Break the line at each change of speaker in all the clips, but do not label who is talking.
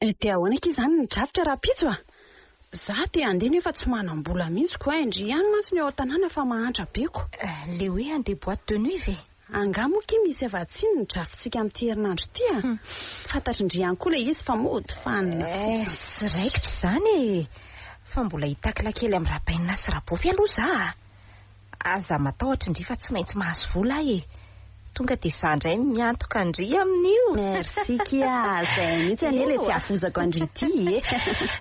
Dia ahoana akia izany ny drafitra rahampitso a? Za te handeha nefa tsy manam-bola mihitsy ko eh, ndry ihany mantsy ny ao an-tanàna fa mahantra be ko.
Le hoe handeha boite de nuit ve?
Angaha moa akia misy afa-tsy ny drafitsika amin'ity herinandro ity a? Fantatry ndry ihany koa ilay izy fa mody fanina
fotsiny.
Eh,
raikitra izany e! Fa mbola hitakla kely amin'i Rabainina sy Rabofy aloha za a! Aza matahotra ndry fa tsy maintsy mahazo vola aho e! Tonga dia za indray miantoka ndry amin'io.
Merci kia, zay mihitsy anie le tsy hafozako an-dry ity e!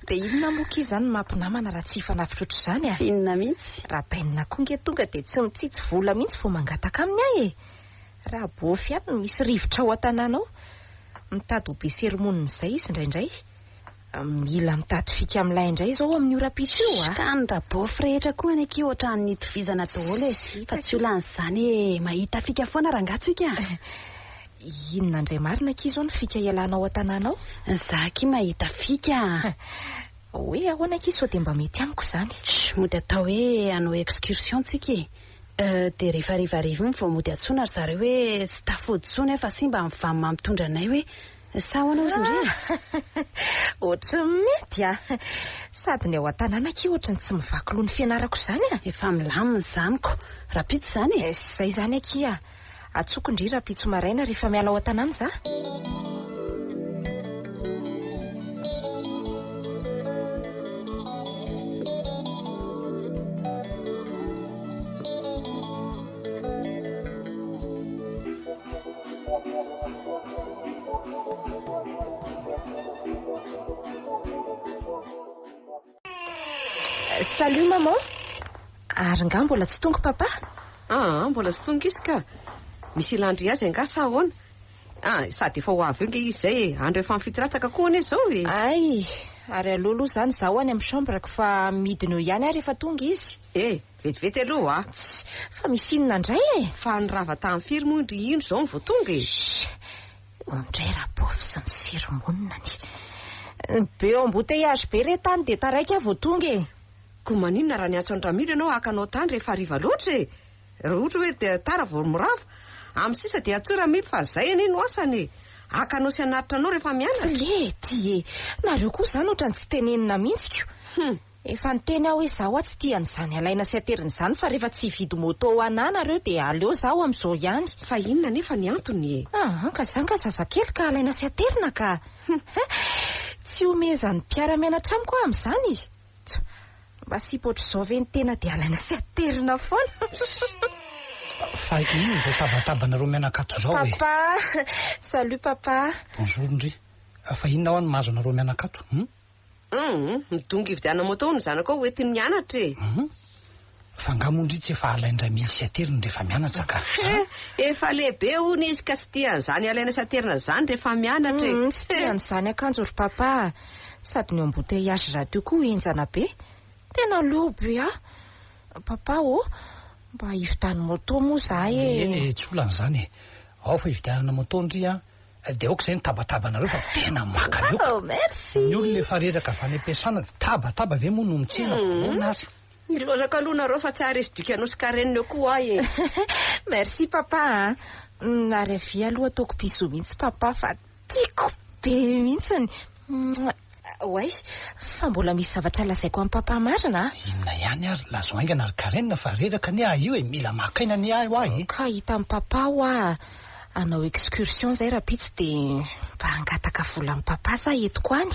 Dia inona moa kia izany no mampinamana raha tsy hifanafitra ohatr'izany a?
Inona mihitsy?
Rabainina koa nge tonga dia tsy mitsitsy vola mihitsy vao mangataka aminy aho e! Raha bôfy ihany no misy rivotra ao an-tanàna ao. Mitady ho be sermonina izay izy indraindray. Mila mitady fika milay indray izao amin'io rahampitso io a!
Ka ny rabôfy rehetra koa anie akia ohatran'ny nitovizana daholo e! Fa tsy olan'izany e! Mahita fika foana rangaha tsika a!
Inona indray marina akia izao ny fika ialana ao an-tanàna ao?
Za akia mahita fika a!
Hoe ahoana akia sao dia mba mety amiko izany?
Tch! Mody atao hoe hanao excursion tsika e! Dia rehefa harivariva iny vao mody antsoina ry zareo hoe tsy tafody intsony aho fa simba ny vam mitondra anay hoe Sa ahoana ozy ndry
e? Ohatry ny mety a! Sady ny ao an-tanàna akia ohatry ny tsy mivaky loha ny fianarako izany a!
Efa milamina izany ko! Rahampitso izany e!
Izay izany akia a! Antsoiko ndry rahampitso maraina rehefa miala ao an-tanàna za. Salut maman! Ary nga mbola tsy tonga papa?
Aa, mbola tsy tonga izy ka. Misy ilan-dry azy angaha sa ahoana? Ah, sady efa ho avy eo nge izy izay e. Andro efa mifitiratsaka koa anie izao e.
Hay, ary aleo aloha izany izaho any amin'ny chambre-ko fa midina eo ihany aho rehefa tonga izy.
E, vetivety aloha a.
Tss, fa misy inona indray e?
Fa nirava tamin'ny firy moa ndry ino izao no vao tonga e?
Shh, eo indray Rabofy sy ny sermonany. Be embouteillage be re tany dia taraiky aho vao tonga e.
Koa maninona raha niantso an-dRamilo ianao haka anao tany rehefa hariva loatra e? Raha ohatra hoe dia tara vao mirava. Amin'ny sisa dia antsoy Ramilo fa izay anie no asany e. Haka anao sy hanatitra anao rehefa mianatra.
Lety e! Nareo koa izany ohatran'ny tsy tenenina mihitsy ko.
Hum.
Efa niteny aho hoe izaho aho tsy tia an'izany alaina sy aterina izany fa rehefa tsy hividy moto ho anà nareo dia aleo izaho amin'izao ihany.
Fa inona anefa ny antony e?
Aa ka za nga zazakely ka alaina sy aterina ka! Tsy homezan'ny mpiara-mianatra amiko aho amin'izany e! Tsa! Mba sipa ohatr'izao ve ny tena dia alaina sy aterina foana?
Fa inona izao tabatabanareo mianakato izao e?
Papa! Salut papa!
Bonjour ndry! Fa inona hoa no mahazo anareo mianakato? Hum?
Hum, midongy hividianana moto hono ny zanakao ho entiny mianatra e.
Hum, fa nga moa ndry tsy efa alain-dRamily sy ateriny rehefa mianatra ka?
He, efa lehibe hono izy ka tsy tia an'izany alaina sy aterina izany rehefa mianatra e.
Hum, tsy tia an'izany akanjo ry papa a. Sady ny embouteillage rahateo koa henjana be. Tena leo be ahy. Papa ô, mba hividiano moto moa za e.
Eny e, tsy olana izany e. Ao fa hividianana moto ndry an. Dia aoka izay ny tabatabanareo fa tena maka leoka.
Oh, merci.
Ny olona efa reraka avy any am-piasana dia tabataba ve moa no mitsena fa ahoana ary?
Milozaka aloha nareo fa tsy haharesy Duc-anao sy Karen eo koa ahy e.
Merci papa a. Ary avia aloha ataoko bisous mihitsy papa fa tiako be mihitsiny. Oay, fa mbola misy zavatra lazaiko an'i papa marina a.
Inona ihany ary? Lazao haingana ry Karen fa reraka anie aho io e, mila maka aina anie aho e.
Ka hitan'i papa hoa hanao excursion zay rahampitso dia mba hangataka vola amin'i papa za entiko any.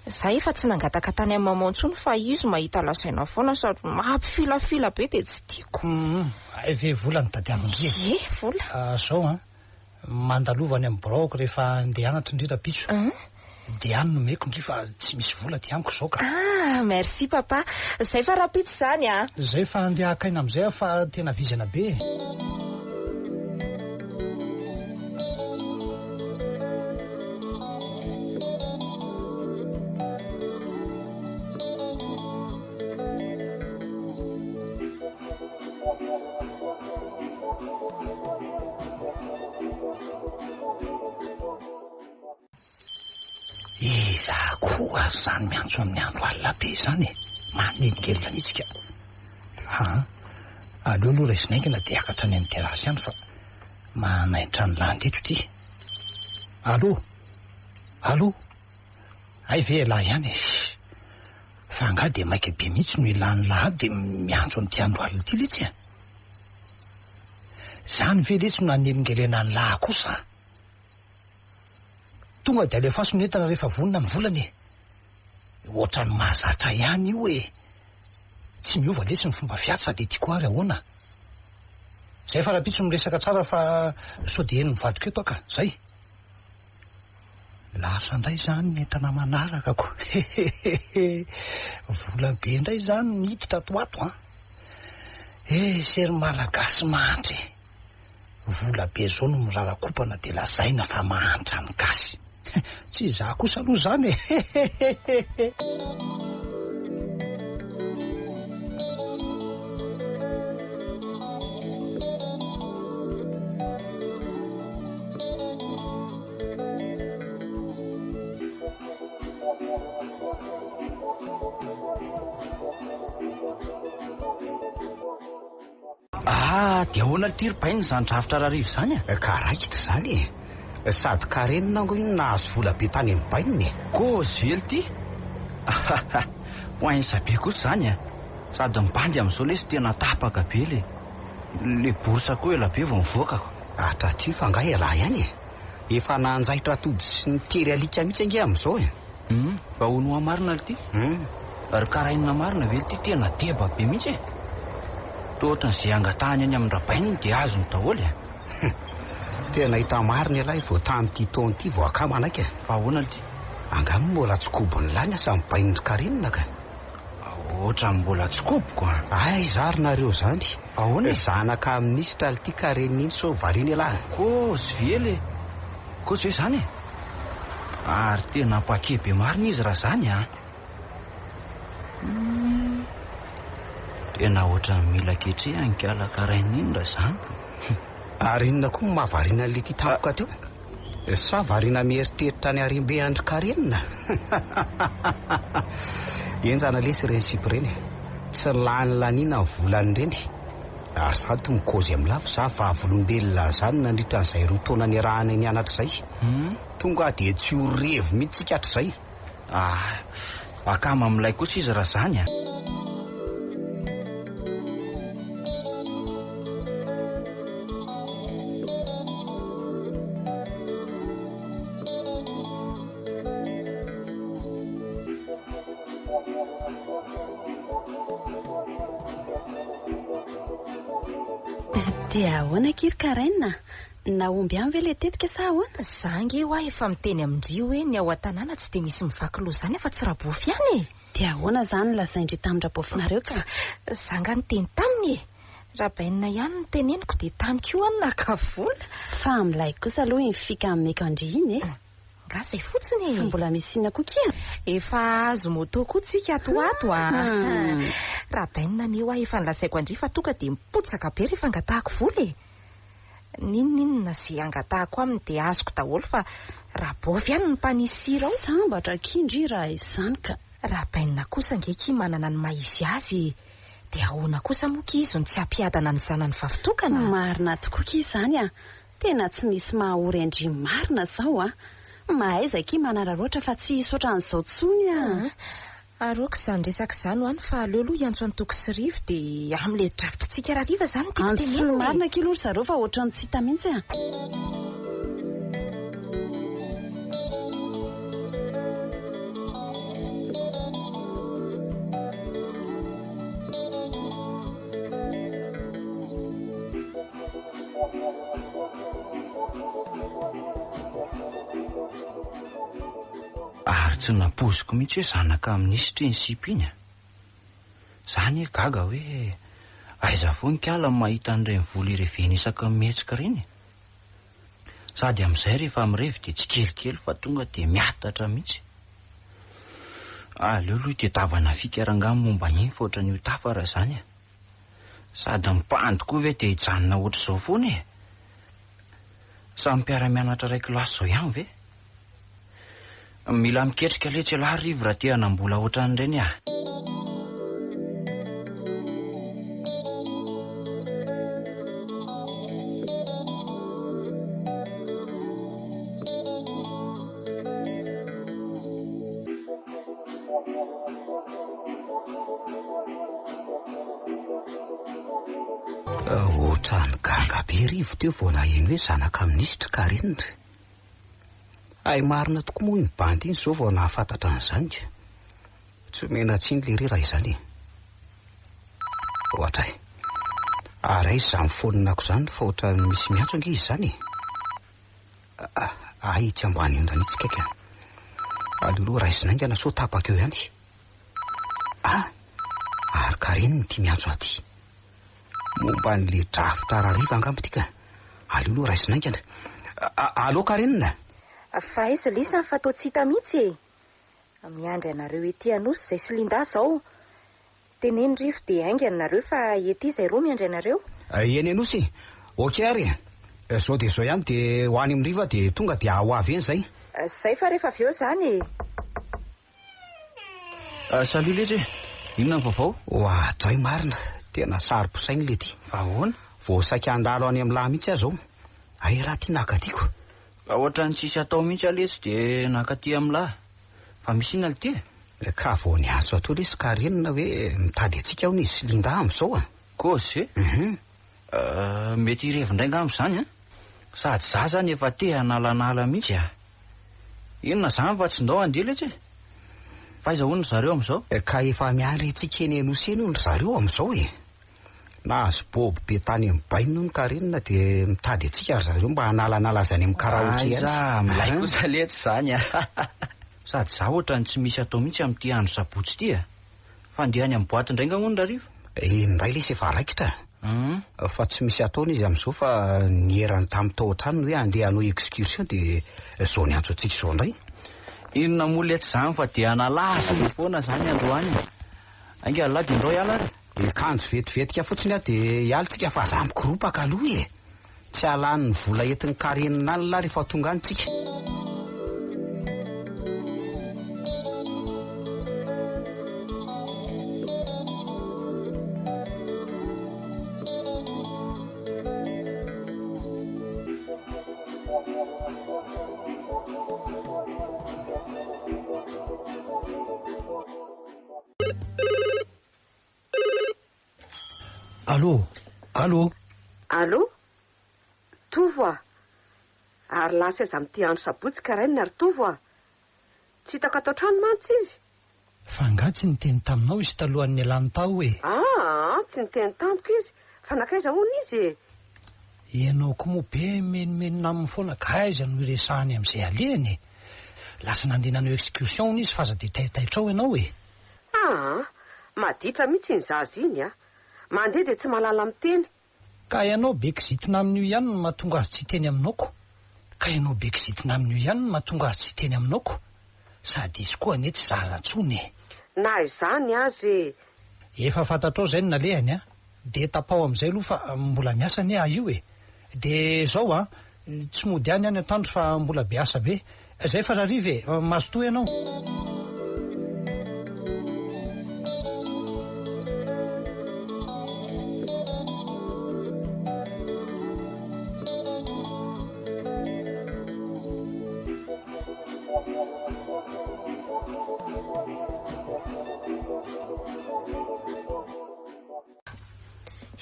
Za efa tsy nangataka tany amin'i maman intsony fa izy mahita lazaina foana sady mampifilafila be dia tsy tiako.
Hay ve vola no tadiavin-dry e?
Ie, vola.
Zao an, Mandalova any amin'ny biraoko rehefa handeha hianatra ndry rapitso. Dia any no omeko ndry fa tsy misy vola aty amiko izao ka.
Ah, merci papa. Zay fa rapitso izany a.
Zay fa handeha haka aina amin'izay aho fa tena vizana be e. Iza koa ary izany miantso amin'ny andro alina be izany e? Manelingelina mihitsy ka. Aa, aleo aloha raisina haingana dia hiakatra any amin'ny terrasse any fa manaintra ny landy eto ity. Allô? Allô? Hay ve ialahy ihany e! Fa angaha dia maika be mihitsy no ilan'ny lahy dia miantso an'ity andro alina ity letsy a! Izany ve letsy no hanelingelena ny lahy kosa? Tonga dia alefaso ny entana rehefa vonona ny volana e! Ohatran'ny mahazatra ihany io e! Tsy miova letsy ny fomba fiady sa dia tiako ary ahoana? Zay fa rahampitso miresaka tsara fa sao dia henon'ny vadiko eto aho ka! Zay! Lasa indray izany ny entana manaraka ko! Hehehehe! Vola be indray izany no hiditra ato ho ato an! Eh, sery Malagasy mahantra e! Vola be izao no mirarakompana dia lazaina fa mahantra ny gasy. Tsy izaho kosa aloha izany e! Hehehehe!
Ah, dia ahoana ity ry Baina izany drafitra Rarivo izany
e? Ka raikitra izany e! Sady Karenina ango iny nahazo vola be tany amin'i Baina e!
Kôzy ve ity? Poinsa be kosa izany e! Sady ny bandy amin'izao lesy tena tapaka be le. Le bourse koa ela be vao mivoaka ko.
Hatraty fa angaha ialahy ihany e! Efa nanjaitra atody sy nitery alika mihitsy ange amin'izao e!
Hum, fa hono hoa marina lty?
Hum.
Ry karainina marina ve lty tena deba be mihitsy e! Toa ohatran'izay angatahany any amin-dRabaininy dia azony daholo e!
Hum. Tena hita marina ialahy vao tamin'ity taona ity vao akama anay ka!
Fa ahoana lty?
Angaha moa mbola tsy kobon'lah ny asan'i Baininy ry Karinina ka!
Ohatran'ny mbola tsy koboko an!
Aiza ary nareo zany?
Ahoana e?
Zanaka minisitra lty Karenina iny sao variana ialahy?
Kôzy ve le? Kôzy ve zany e? Ary tena paquet be marina izy raha zany an! Humm. Tena ohatran'ny mila ketrehana ikala Karainina iny raha zany ka.
Ary inona koa no mahavariana an'le ty tampoka teo? Sa variana mieritreritra ny harembe an-dry Karenina? Henjana lesy ireny sipa ireny e! Tsy lany laniana ny volan'ireny. Ary za to mikaozy amin'lah fa za vavolombelona an'izany nandritra an'izay roa taona niarahanay nianatra izay. Tonga dia tsy ho revo mihitsy tsika hatrizay.
Ah, akama milay kosa izy raha zany a!
Dia ahoana akia ry Karen a? Nahomby ihany ve ilay tetika sa ahoana?
Za ange hoa efa miteny amin-dry hoe ny ao an-tanàna tsy dia misy mivaky loha izany afa-tsy Rabofy ihany e!
Dia ahoana izany no lazain-dry tamin-dRabofinareo ka?
Za nga niteny taminy e! Rabainina ihany no teneniko dia tany koa aho no naka vola.
Fa milay kosa aloha iny fika ameko an-dry iny e!
Nga zay fotsiny e!
Fa mbola misy inona koa kia?
Efa hahazo moto koa tsika ato ho ato a! Rabainina anie hoa efa nolazaiko an-dry fa tonga dia mipotsaka be rehefa angatahako vola e! N'inon'inona ze angatahako aminy dia azoko daholo fa Rabôvy ihany no mpanisy sira ao.
Sambatra akia ndry raha izany ka.
Rabainina kosa ange kia manana ny maha izy azy e! Dia ahoana kosa moa kia izy no tsy hampiadana ny zanany vavitokana?
Marina tokoa kia izany a! Tena tsy misy maha ory an-dry marina zao a! Mahaiza akia manararaotra fa tsy hisy ohatran'izao tsony a!
Ary ok izany resaka izany ho any fa aleo aloha hiantso an'i Toky sy Rivo dia amin'ilay drafitr'tsika rahariva izany no tiako
Antsoy
tenenina e!
marina akia aloha ry zareo fa ohatran'ny tsy hita mihitsy a!
Ary tsy nampoiziko mihitsy hoe zanaka minisitra iny sipa iny a! Za anie gaga hoe aiza foana ikala no mahita an'ireny vola irevena isaky ny mihetsika ireny e! Sady amin'izay rehefa mirevy dia tsy kelikely fa tonga dia miatatra mihitsy. Aleo aloha hitadiavana fika rangahy momba an'iny fa ohatran'ny ho tafa raha izany e! Sady ny bandy koa ve dia hijanona ohatr'izao foana e! Samy mpiara-mianatra iray kilasy izao ihany ve? Mila miketrika letsy ialahy Rivo raha te hanam-bola ohatran'ireny ah.
Ohatran'ny gaga be Rivo teo vao naheno hoe zanaka minisitra Karine. Hay marina tokoa moa iny bandy iny izao vao nahafantatra an'izany ka. Tsy omena tsiny lery raha izany e. Ohatra e. Ary aiza izany phone-ko izany fa ohatran'ny misy miantso ange izy izany e. Hay itsy ambany ondana itsy kaiky a. Aleo aloha raisina haingana sao tapaka eo ihany. Ah! Ary Karine ity miantso ahy ity. Momba an'ilay drafitra rahariva angamba ity ka. Aleo aloha raisina haingana. Allô Karine?
Fa aiza lesy fa toa tsy hita mihitsy e. Miandry anareo ety Anosy izay sy Linda izao. Teneno Rivo dia haingana nareo fa ety izay roa miandry anareo.
Eny Anosy e. Ok ary e. Zao dia zao ihany dia ho any amin'ny Rivo aho dia tonga dia ho avy eny izay.
Izay fa rehefa avy eo izany e.
Salut letsy e. Inona ny vaovao?
Oadray marina. Tena saro-pisaina ilay ity.
Fa ahoana?
Vao saika handalo any amin'ny lahy mihitsy aho izao. Hay raha ty naka tiako.
Ka ohatran'ny tsisy atao mihitsy aho letsy dia naka aty amin'ny lahy. Fa misy inona lty
e? Ka vao niantso ato lesy Karine hoe mitady antsika hono izy sy Linda amin'izao a.
Kôzy ve?
Hum.
Mety hirevy indray angamba izany an! Sady za zany efa te hanalanala mihitsy a! Inona izany fa tsy ndao handeha letsy e! Fa aiza hono ry zareo amin'izao?
Ka efa miandry antsika eny Anosy eny hono ry zareo amin'izao e! Nahazo bobo be tany amin'ny bainina hono Karine dia mitady antsika ry zareo mba hanalanala azy any amin'ny karaoke any.
Aiza, milay kosa letsy izany a! Sady za ohatran'ny tsy misy atao mihitsy amin'ity andro sabotsy ity a! Fa handeha any amin'ny boite indray nga hono rahariva?
Iny indray lesy efa raikitra a! Fa tsy misy ataony izy amin'izao fa nierany tamin'ny tao an-tranony hoe handeha hanao excursion dia izao niantso antsika izao indray.
Inona moa letsy izany fa dia hanalaza be foana izany androany e! Ainga ry lahy dia ndao hiala ary.
Hiakanjo vetivetika fotsiny aho dia hiala tsika fa aza mikoropaka aloha e! Tsy hahalany ny vola entin'i Karine alina rehefa tonga any tsika.
Allô Allô
Allô Tovo a! Ary lasa aiza amin'ity andro sabotsy Karen ry Tovo a! Tsy hitako ato an-trano mantsy izy.
Fa angaha tsy niteny taminao izy talohan'ny nialany tao e?
Aa, tsy niteny tamiko izy. Fa nankaiza hono izy e?
Ianao koa moa be mimenomenona aminy foana ka aiza no iresahany amin'izay alehany e? Lasa nandeha nanao excursion hono izy fa aza dia taitaitra ao ianao e!
Aa, maditra mihitsy iny zaza iny a! Mandeha dia tsy mahalala miteny.
Ka ianao be kizitina amin'io ihany no mahatonga azy tsy hiteny aminao ko! Ka ianao be kizitina amin'io ihany no mahatonga azy tsy hiteny aminao ko! Sady izy koa anie tsy zaza intsony e!
Na izany aza e!
Efa fantatrao izay ny nalehany a! Dia tapaho amin'izay aloha fa mbola miasa anie aho io e! Dia izao an! Tsy mody any aho ny atoandro fa mbola be asa be. Izay fa rariva e! Mazotoa ianao.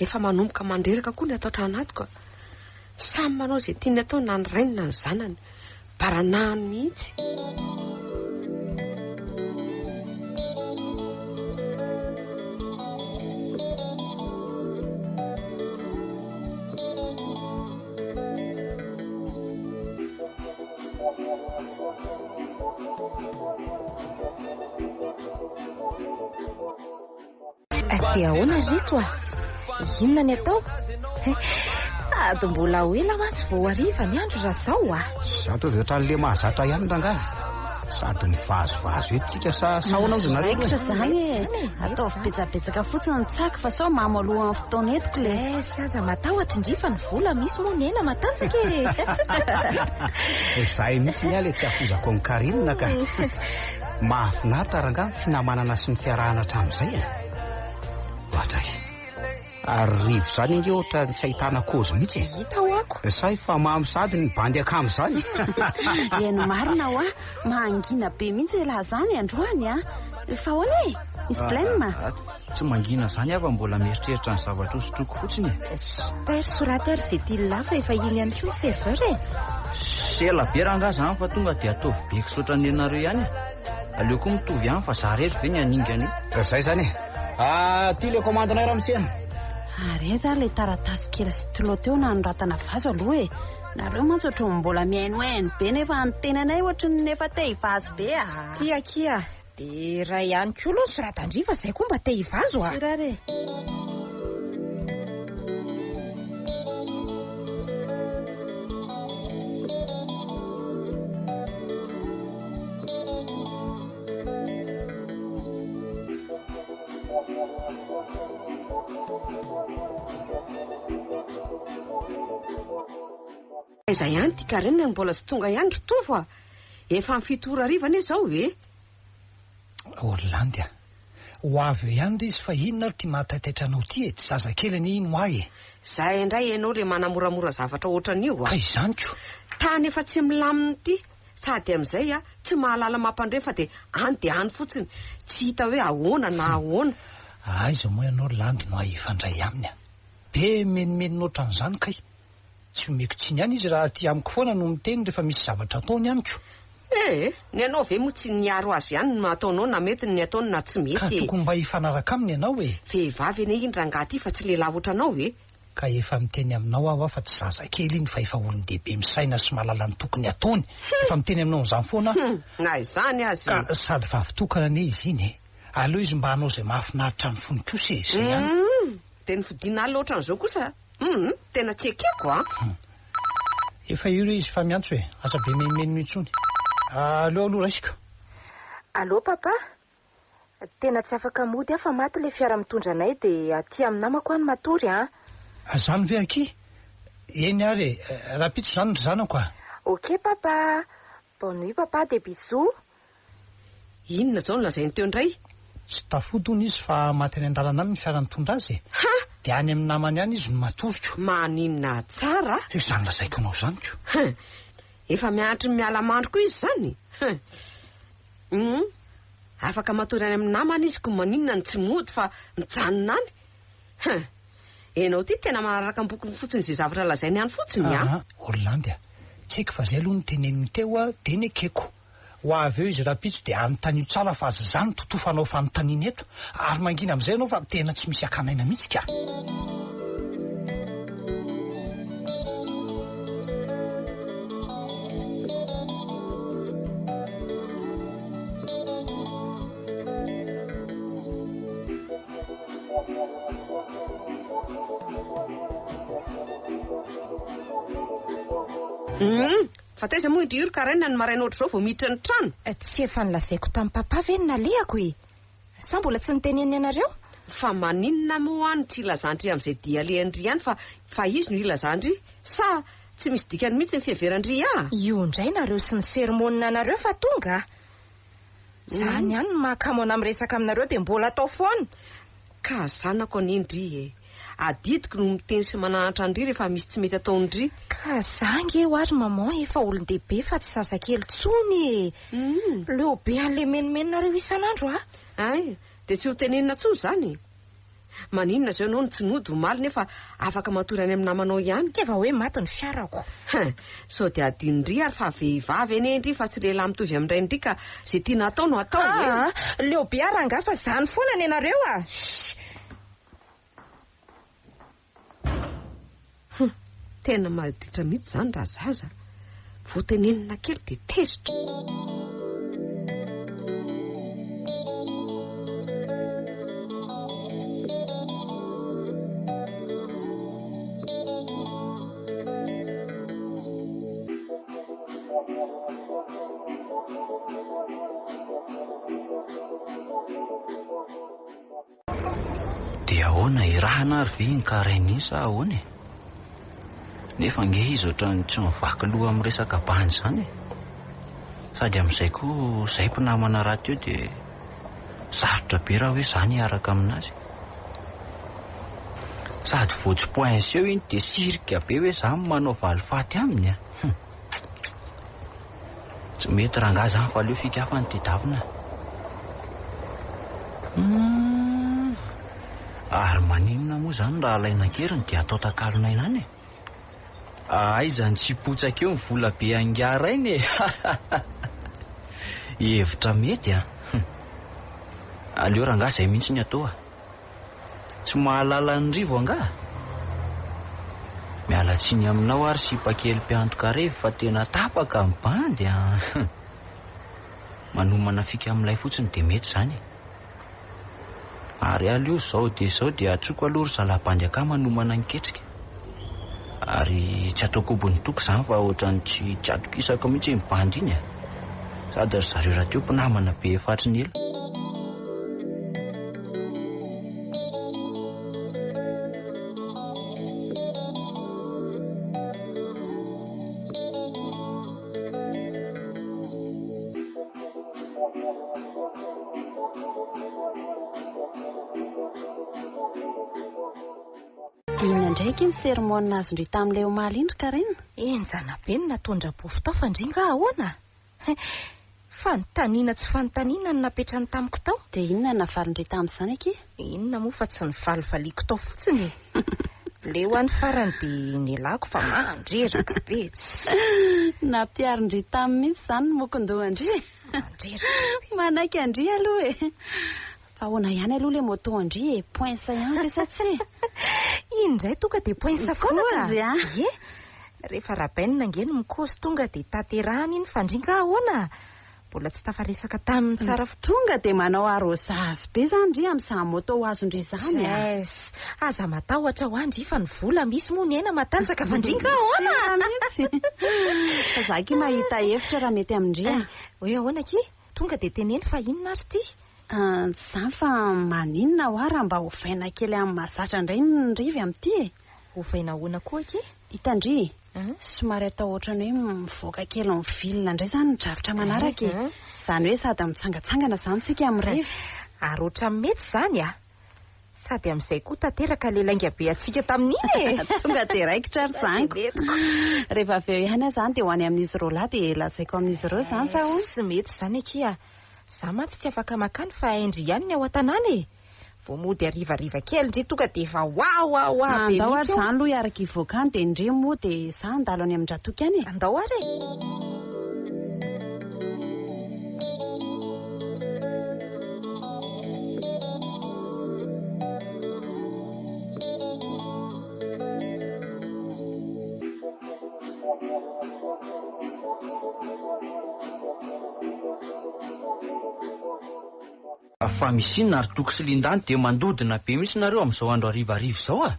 Efa manomboka mandreraka koa ny ato an-trano ato ka. Samy manao izay tiany atao na ny rainy na ny zanany. Baranahany mihitsy.
Dia ahoana ry reto a? Inona ny atao? Sady mbola ho ela mantsy vao hariva ny andro raha zao a!
Za toa ohatran'le mahazatra ihany rangahy. Sady mivazivazy eto tsika sa sa ahoana ozy nareo?
Raikitra zany e! Ataovy betsabetsaka fotsiny ny tsaky fa sao mamo alohan'ny fotoana eto kle.
Yes, aza matahotra indry fa ny vola misy moa ny aina matanjaka e!
Zay mihitsy ny ahy le tsy hafozako an'i Carine ka. Mahafinaritra rangahy ny finamanana sy ny fiarahana hatramin'izay e! Ohatray. Ary Rivo izany ange ohatran'ny tsy ahitana kôzy mihitsy e!
Hita ho'ako.
Sa efa mamo sahady ny bandy akama izany?
Eny marina ho'a, mangina be mihitsy elah izany androany a! Fa ahoana e? Misy blème?
Tsy mangina izany aho fa mbola mieritreritra ny zavatra hosotroiko fotsiny e.
Tairo soraty ary izay tian'i lahy fa efa iny ihany koa ny serveur e.
Sela be rangaha izany fa tonga dia ataovy be kisotra nenareo ihany e. Aleo koa mitovy ihany fa za rery ve ny haningana io.
Zay izany e. Aty ilay commande-nay ramose a.
Ary aiza ary ilay taratasy kely stylo teo nanoratana vazo aloha e. Nareo mantsy ohatran'ny mbola mihainohaino be nefa ny tenanay ohatran'ny efa te hivazo be a.
Ty akia, dia iray ihany koa aloha ny soradan-dry fa zay koa mba te hivazo a.
Sur ary e.
Aiza ihany ity Karen no mbola tsy tonga ihany ry Tovo a! Efa amin'ny fito ora hariva anie izao e!
Orlandy a! Ho avy eo ihany re izy fa inona ary ity mahataitaitra anao ity e? Tsy zazakely anie iny ho ahy e!
Zay indray ianao le manamoramora zavatra ohatran'io a!
Ka izany ko!
Tany efa tsy milamina ity, sady amin'izay a, tsy mahalala mampandre fa dia any dia any fotsiny, tsy hita hoe ahoana na ahoana.
Aiza moa ianao ry Landy no hay hifandray aminy a! Be menomenona ohatran'izany kay! Tsy omeko tsiny ihany izy raha aty amiko foana no miteny rehefa misy zavatra ataony amiko.
Eh! Ny anao ve moa tsy ny hiaro azy ihany no ataonao na mety ny ataony na tsy mety
Ka
e!
tokony mba hifanaraka aminy ianao e!
Vehivavy anie iny rangahy ity fa tsy lehilahy ohatranao e!
Ka efa miteny aminao aho fa tsy zazakely iny fa efa olon-dehibe misaina sy mahalala ny tokony hataony. Efa miteny aminao an'izany foana aho.
Hum! Na izany aza e!
Ka sady vavy tokana anie izy iny e! Aleo izy mba hanao izay mahafinaritra ny fony kosa e! Izay ihany.
Hum! Dia ny fodiana alina ohatran'izao kosa Hum, tena tsy ekeko a!
Hum. Efa io re izy fa miantso e! Aza be menomenona intsony. Aleo aloha raisiko.
Allô papa? Tena tsy afaka mody aho fa maty ilay fiara mitondra anay dia aty amin'ny namako aho no matory an!
Zany ve akia? Eny ary e! Rahampitso izany ry zanako a!
Ok papa! Bonne nuit papa dia bisous.
Inona izao no lazainy teo indray?
Tsy tafody hono izy fa maty any an-dalana any ny fiara nitondra azy e!
Ha!
Dia any amin'ny namany any izy no matory ko!
Maninona tsara?
Dia izany lazaiko anao izany ko!
Hum! Efa mianatry ny miala mandry koa izy izany? Hum! Hum! Afaka matory any amin'ny namany izy ko maninona no tsy mody fa mijanona any? Hum! Enao ity tena manaraka am-bokony fotsiny izay zavatra lazainy any fotsiny an!
Aa! Orlandy a! Tsy haiko fa izay aloha no teneniny teo a, dia nekeko. Ho avy eo izy rahampitso dia anontanio tsara fa aza izany totofanao fanontaniana eto ary mangina amin'izay ianao fa tena tsy misy hakana aina mihitsy ka!
Humm! Fa taiza moa indry io ry Karen ny maraina ohatr'izao vao miditra ny trano?
Tsy efa nolazaiko tamin'i papa ve ny nalehako e? Sa mbola tsy noteneniny anareo?
Fa maninona moa no tsy ilazan-dry amin'izay dia alehan-dry ihany fa fa izy no ilazan-dry? Sa tsy misy dikany mihitsy ny fiheveran-dry ahy?
Io indray nareo sy ny sermona anareo fa tonga a! Zany ihany no mahakamo anah miresaka aminareo dia mbola atao foana.
Ka zanako anie ndry e! Adidiko no miteny sy mananatra an-dry rehefa misy tsy mety ataon-dry.
Ka za nge hoa ry maman efa olon-dehibe fa tsy zazakely tsony e! Leo be an'le menomenonareo isan'andro ah!
Hay, dia tsy ho tenenina tsony zany? Maninona izao ianao no tsy nody omaly nefa afaka matory any amin'ny namanao ihany?
K'efa hoe maty ny fiarako.
Hein! Sao dia adinondry ary fa vehivavy anie ndry fa tsy lehilahy mitovy amin'ny rain'ndry ka izay tiana atao no atao e!
Aa! Leo be aho rangahy fa zany foana nenareo a!
Hum! Tena maditra mihitsy izany raha zaza. Vao tenenina kely dia tezitra.
Dia ahoana, irahana ary ve iny Karen iny sa ahoana e? Nefa ange izy ohatran'ny tsy mivaky loha amin'ny resaka bandy izany e. Sady amin'izay koa izay mpinamana rahateo dia sarotra be raha hoe izaho ny hiaraka aminazy. Sady vao tsy poince eo iny dia sirika be hoe izaho no manao valifaty aminy a. Hum. Tsy mety rangahy izany fa aleo fika hafa no tedavina. Humm. Ary maninona moa izany raha alaina an-keriny dia atao takalon'aina any e? Aiza no tsy hipotsaka eo ny vola be an'ingahy rainy e! Hevitra mety an! Aleo rangahy izay mihitsy ny atao a! Tsy mahalala an'i Rivo angaha? Miala tsiny aminao ary sipa kely mpiantoka revy fa tena tapaka ny bandy an! Manomana fika amin'ilay fotsiny dia mety izany e! Ary aleo izao dia izao dia antsoiko aloha ry zalahy bandy akama hanomana ny ketrika. Ary tsy ataoko obon'ny toko izany fa ohatran'ny tsy tsy atokisako mihitsy iny bandy iny e! Sady ry zareo rahateo mpinamana be efa hatry ny ela.
Inona indray akia ny sermon azon-dry tamin'ilay omaly iny ry Carine?
Henjana be ny nataon-dRabofy tao fa ndry nga ahoana? Fanontaniana tsy fanontaniana no napetrany tamiko tao.
Dia inona no navalin-dry tamin'izany akia?
Inona moa fa tsy nivalivaliako tao fotsiny e! Leo aho ny farany dia nialako fa mandreraka be tsy.
Nampiharin-dry taminy mihitsy izany ny mokon-dohan-dry e!
Mandreraka be.
Manaiky an-dry aloha e! Fa ahoana ihany aloha ilay moto an-dry e? Poince ihany ve sa tsia?
Iny indray tonga dia poince foana ka!
Mikozy an!
Ie! Rehefa Rabaine ange no mikozy tonga dia tanterahany iny fa ndry nga ahoana? Mbola tsy tafaresaka taminy tsara
fotsiny. Tonga dia manao arrosage be izany ndry amin'izany moto ho azon-dry izany a!
Yes! Aza matahotra hoa ndry fa ny vola misy moa ny aina matanjaka fa ndry nga ahoana?
Tsara mihitsy! Fa za akia mahita hevitra raha mety amin-dry a!
Hoe ahoana akia? Tonga dia teneno fa inona ary ity?
Tsy izany fa maninona hoa raha mba ovaina kely amin'ny mahazatra indray ny rivy amin'ity e?
Ovaina ahoana koa akia?
Hitan-dry e! Somary atao ohatran'ny hoe mivoaka kely en ville indray izany ny drafitra manaraka e! Izany hoe sady mitsangatsangana izany isika mirevy.
Ary ohatran'ny mety izany a! Sady amin'izay koa tanteraka ilay lainga be antsika tamin'iny e!
Tonga dia raikitra ary izany ko! Rehefa avy eo ihany aho izany dia ho any amin'izy roa lahy dia lazaiko amin'izy ireo izany sa ahoana?
Tsy mety izany akia! Izaho mantsy tsy afaka makany fa hain-dry ihany ny ao an-tanàna e! Vao mody harivariva kely ndry tonga dia efa wawawa be
Andao ary
mihitsy eo.
izany aloha hiaraka hivoaka any dia ndry moa dia izaho handalo any amin-dRatoky any e!
Andao ary e!
Fa misy inona ry Toky sy Linda no dia mandodona be mihitsy nareo amin'izao andro harivariva izao a?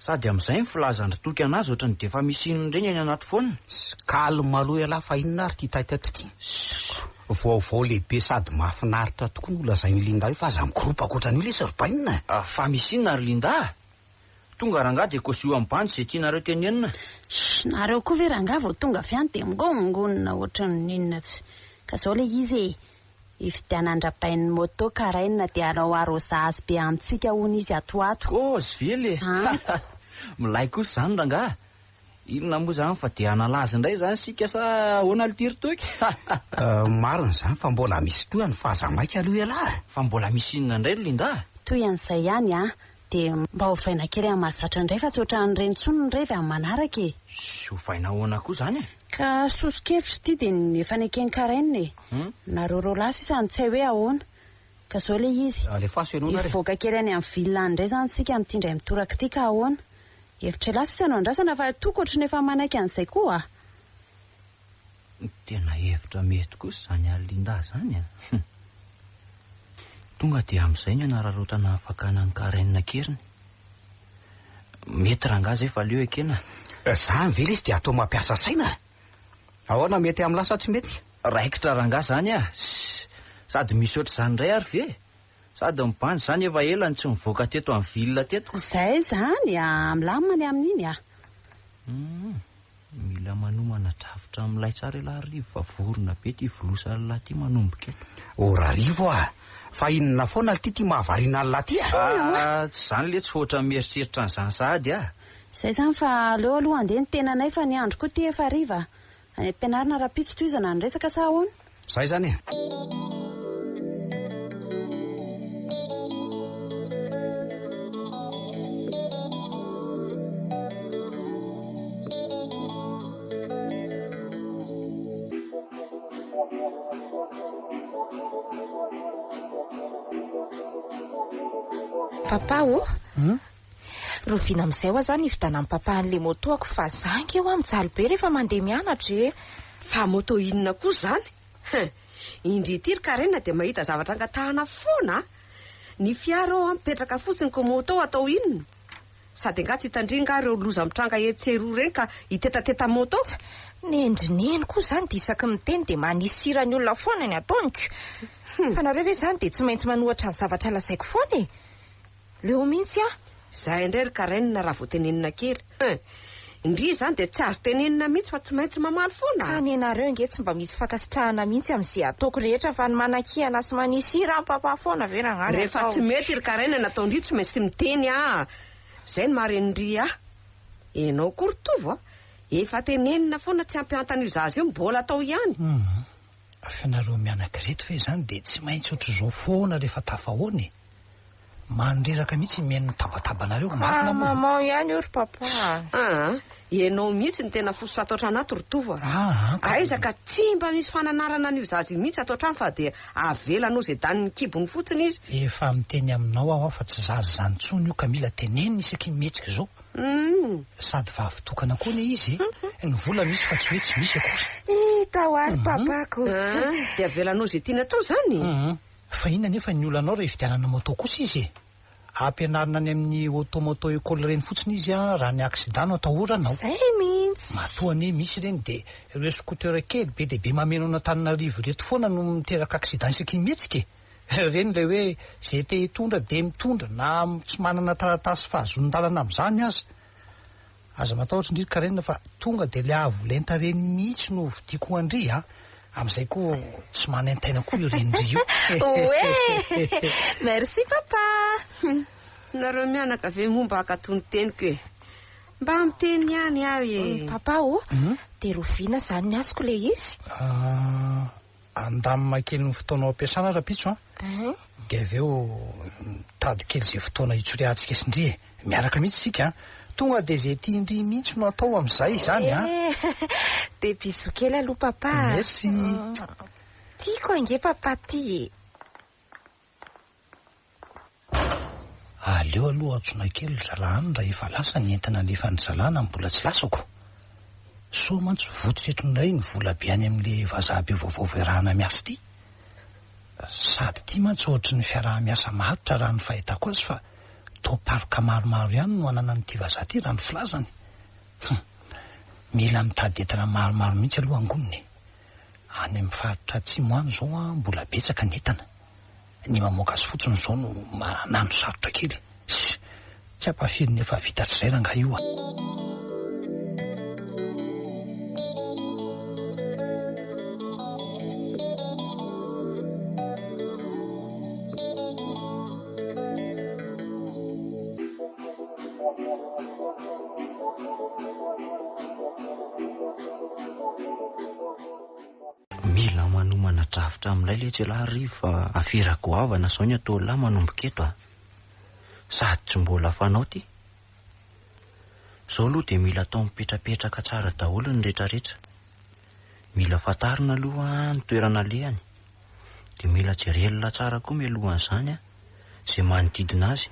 Sady amin'izay ny filazan-dry Toky an'azy ohatran'ny dia efa misy inona ireny any anaty phone.
Calme aloha ialahy fa inona ary ity taitaitra ity? Vaovao lehibe sady mahafinaritra tokoa no lazain'i Linda io fa aza mikoropaka ohatran'io lesy ry bainina
a! Fa misy inona ry Linda a? Tonga rangahy dia kozio amin'ny bandy izay tianareo tenenina.
Shh, nareo koa ve rangahy vao tonga avy any dia mingongonona ohatran'ny inona tsy. Ka izao ilay izy e! Hividianan-dRabain'ny moto Karaina dia hanao arrosage be amintsika hono izy ato ho ato.
Kôzy ve le?
Zany.
Milay kosa izany rangahy. Inona moa izany fa dia hanala azy indray izany isika sa ahoana lty ry Toky?
Marina izany fa mbola misy tohiny fa aza maika aloha ialahy e.
Fa mbola misy inona indray ry Linda a?
Tohin'izay ihany an! Dia mba ovaina kely amin'ny mahazatra indray fa tsy ohatran'ireny intsony ny revy amin'ny manaraka e!
Sy ovaina ahoana koa izany e?
Ka soso-kevitra ity dia ny efa neken'i Karen e! Nareo roalahy sisa no tsy hay hoe ahoana. Ka izao ilay izy.
Alefaso ianao nare.
Hivoaka kely any amin'ny ville any indray izany isika amin'ity indray mitoraka ity ka ahoana? Hevitra elah sisa no andrasana fa toa ohatry ny efa manaiky an'izay koa a!
Tena hevitra mety kosa izany an'i Linda izany a! Tonga dia amin'izay ny hanararaotana ny fakana an'i Karen an-keriny. Mety rangahy izay fa aleo ekena.
Izany ve lesy dia atao mampiasa saina? Ahoana mety amin'ny lahy sa tsy mety?
Raikitra rangahy izany a! Sady misy ohatr'izany indray ary ve? Sady ny bandy izany efa ela no tsy nivoaka teto amin'ny ville teto.
Izay izany a! Milamina ny amin'iny a!
Hum, mila manomana drafitra milay tsara elah ry Rivo fa vorona be ty volosa lahy ty manomboka eto.
Oh Rarivo a! Fa inona foana lty ty mahavariana an'lah ty a?
Ah, tsy izany letsy fa ohatran'ny mieritreritra an'izany sahady ah.
Izay izany fa aleo aloha handeha ny tenanay fa ny andro koa ity efa hariva. Any am-pianarana rahampitso tohizana ny resaka sa ahoana?
Zay izany e!
Papa ô! Rahoviana amin'izay hoa zany hividanan'i papa an'le moto-ako fa za ange hoa mijaly be rehefa mandeha mianatra e!
Fa moto inona koa izany? Hein! Indry ity ry Karen dia mahita zavatra angatahana foana a! Ny fiara ao mipetraka fotsiny ko moto atao inona? Sady angaha tsy hitan-dry angaha ireo loza mitranga etsy sy eroa ireny ka hitetateta moto?
Nendry neny koa izany dia isaky ny miteny dia manisy sira ny olona foana ny ataoniko. Fa nareo ve izany dia tsy maintsy manohatra ny zavatra lazaiko foana e? Leo mihitsy aho.
Izay indray ry Karen raha vao tenenina kely. Hein! Ndry izany dia tsy azo tenenina mihitsy fa tsy maintsy mamaly foana.
Ka nenareo ange tsy mba misy fankasitrahana mihitsy amin'izay ataoko rehetra fa ny manakihana sy manisy hira amin'ny papa foana ve rangahy no
Rehefa
atao.
tsy mety ry Karen ny ataon-dry tsy maintsy miteny aho. Izay no maha renin-dry ahy. Ianao koa ry Tovo a! Efa tenenina foana tsy hampiantana io zaza io mbola atao ihany.
Hum. Fa nareo mianaka ireto ve izany dia tsy maintsy ohatr'izao foana rehefa tafahoana e? Mandreraka mihitsy ny mihaino ny tabatabanareo, marina moa.
Ah, maman ihany io ry papa
a. Aa, ianao mihitsy no tena fosotra ato an-trano ato ry Tovo a.
Aa, ka.
Aiza ka tsy mba misy fananarana an'io zaza io mihitsy ato an-trano fa dia avelanao izay danin'ny kibony fotsiny izy.
Efa miteny aminao aho fa tsy zaza izany intsony io ka mila tenenina isaky ny mihetsika izao.
Humm.
Sady vavy tokana koa anie izy e. Ny vola misy fa tsy hoe tsy misy akory.
Hita ho ahy ry papako.
Aa, dia avelanao izay tiany atao izany?
Humm. Fa inona anefa ny olanao raha hividianana moto kosa izy e? Ampianarina any amin'ny auto moto école ireny fotsiny izy an, raha ny accident no atahoranao.
Zay mihitsy.
Matoa anie misy ireny dia ireo scooter kely be dia be mameno an'Antananarivo ireto foana no miteraka accident isaky ny mihetsika e! Ireny ilay hoe izay te hitondra dia mitondra na tsy manana taratasy fahazoan-dalana amin'izany aza. Aza matahotra ndry ry Karen fa tonga dia ilay avo lenta ireny mihitsy no hovidiako ho an-dry a! Amin'izay koa tsy manaintaina koa io renin-dry io.
Oe! Merci papa!
Nareo mianaka ve moa mba hankatò ny teniko e? Mba miteny ihany aho e!
Papa ô, dia roviana izany ny azoko ilay izy?
Andamina kely ny fotoana ao am-piasana rahampitso an! Dia avy eo mitady kely izay fotoana hitsoriahantsika sy ndry e! Miaraka mihitsy isika an! Tonga dia izay tian-dry mihitsy no atao amin'izay izany an!
Dia bisous kely aloha papa a!
Merci!
Tiako ange papa ty e!
Aleo aloha antsoina kely ry zalahy any raha efa lasa ny entana alefan'ny zalahy na mbola tsy lasako. Sao mantsy votsotra eto indray ny vola be any amin'ilay vazaha be vaovao voarahana miasa ity. Sady ity mantsy ohatry ny fiaraha-miasa maharitra raha ny fahitako azy fa toa parc maromaro ihany no ananan'ity vazaha ity raha ny filazany. Hum. Mila mitady entana maromaro mihitsy aloha angonina e. Any amin'ny faritra atsimo any izao an mbola betsaka ny entana. Ny mamoaka azy fotsiny izao no manano sarotra kely. Ssy! Tsy ampahafiry ny efa vita hatrizay rangahy io a!
Mila manomana drafitra amin'ilay letsy ialahy ry Rivo fa afera goavana izao ny ataon'lah manomboka eto a! Sady tsy mbola fanao ity. Izao aloha dia mila atao mipetrapetraka tsara daholo ny retraretra. Mila fantarina aloha ny toerana alehany. Dia mila jerelina tsara koa mialohan'izany izay manodidina azy.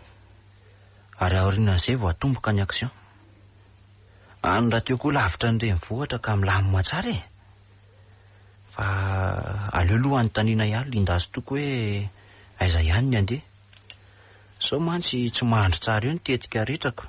Ary aorianan'izay vao atomboka ny action. Any rahateo koa lavitra ny renivohitra ka milamina tsara e! Fa aleo aloha anontaniana ihany Linda sy Toky hoe aiza ihany ny handeha. Sao mantsy tsy mahandry tsara eo ny tetika retrako.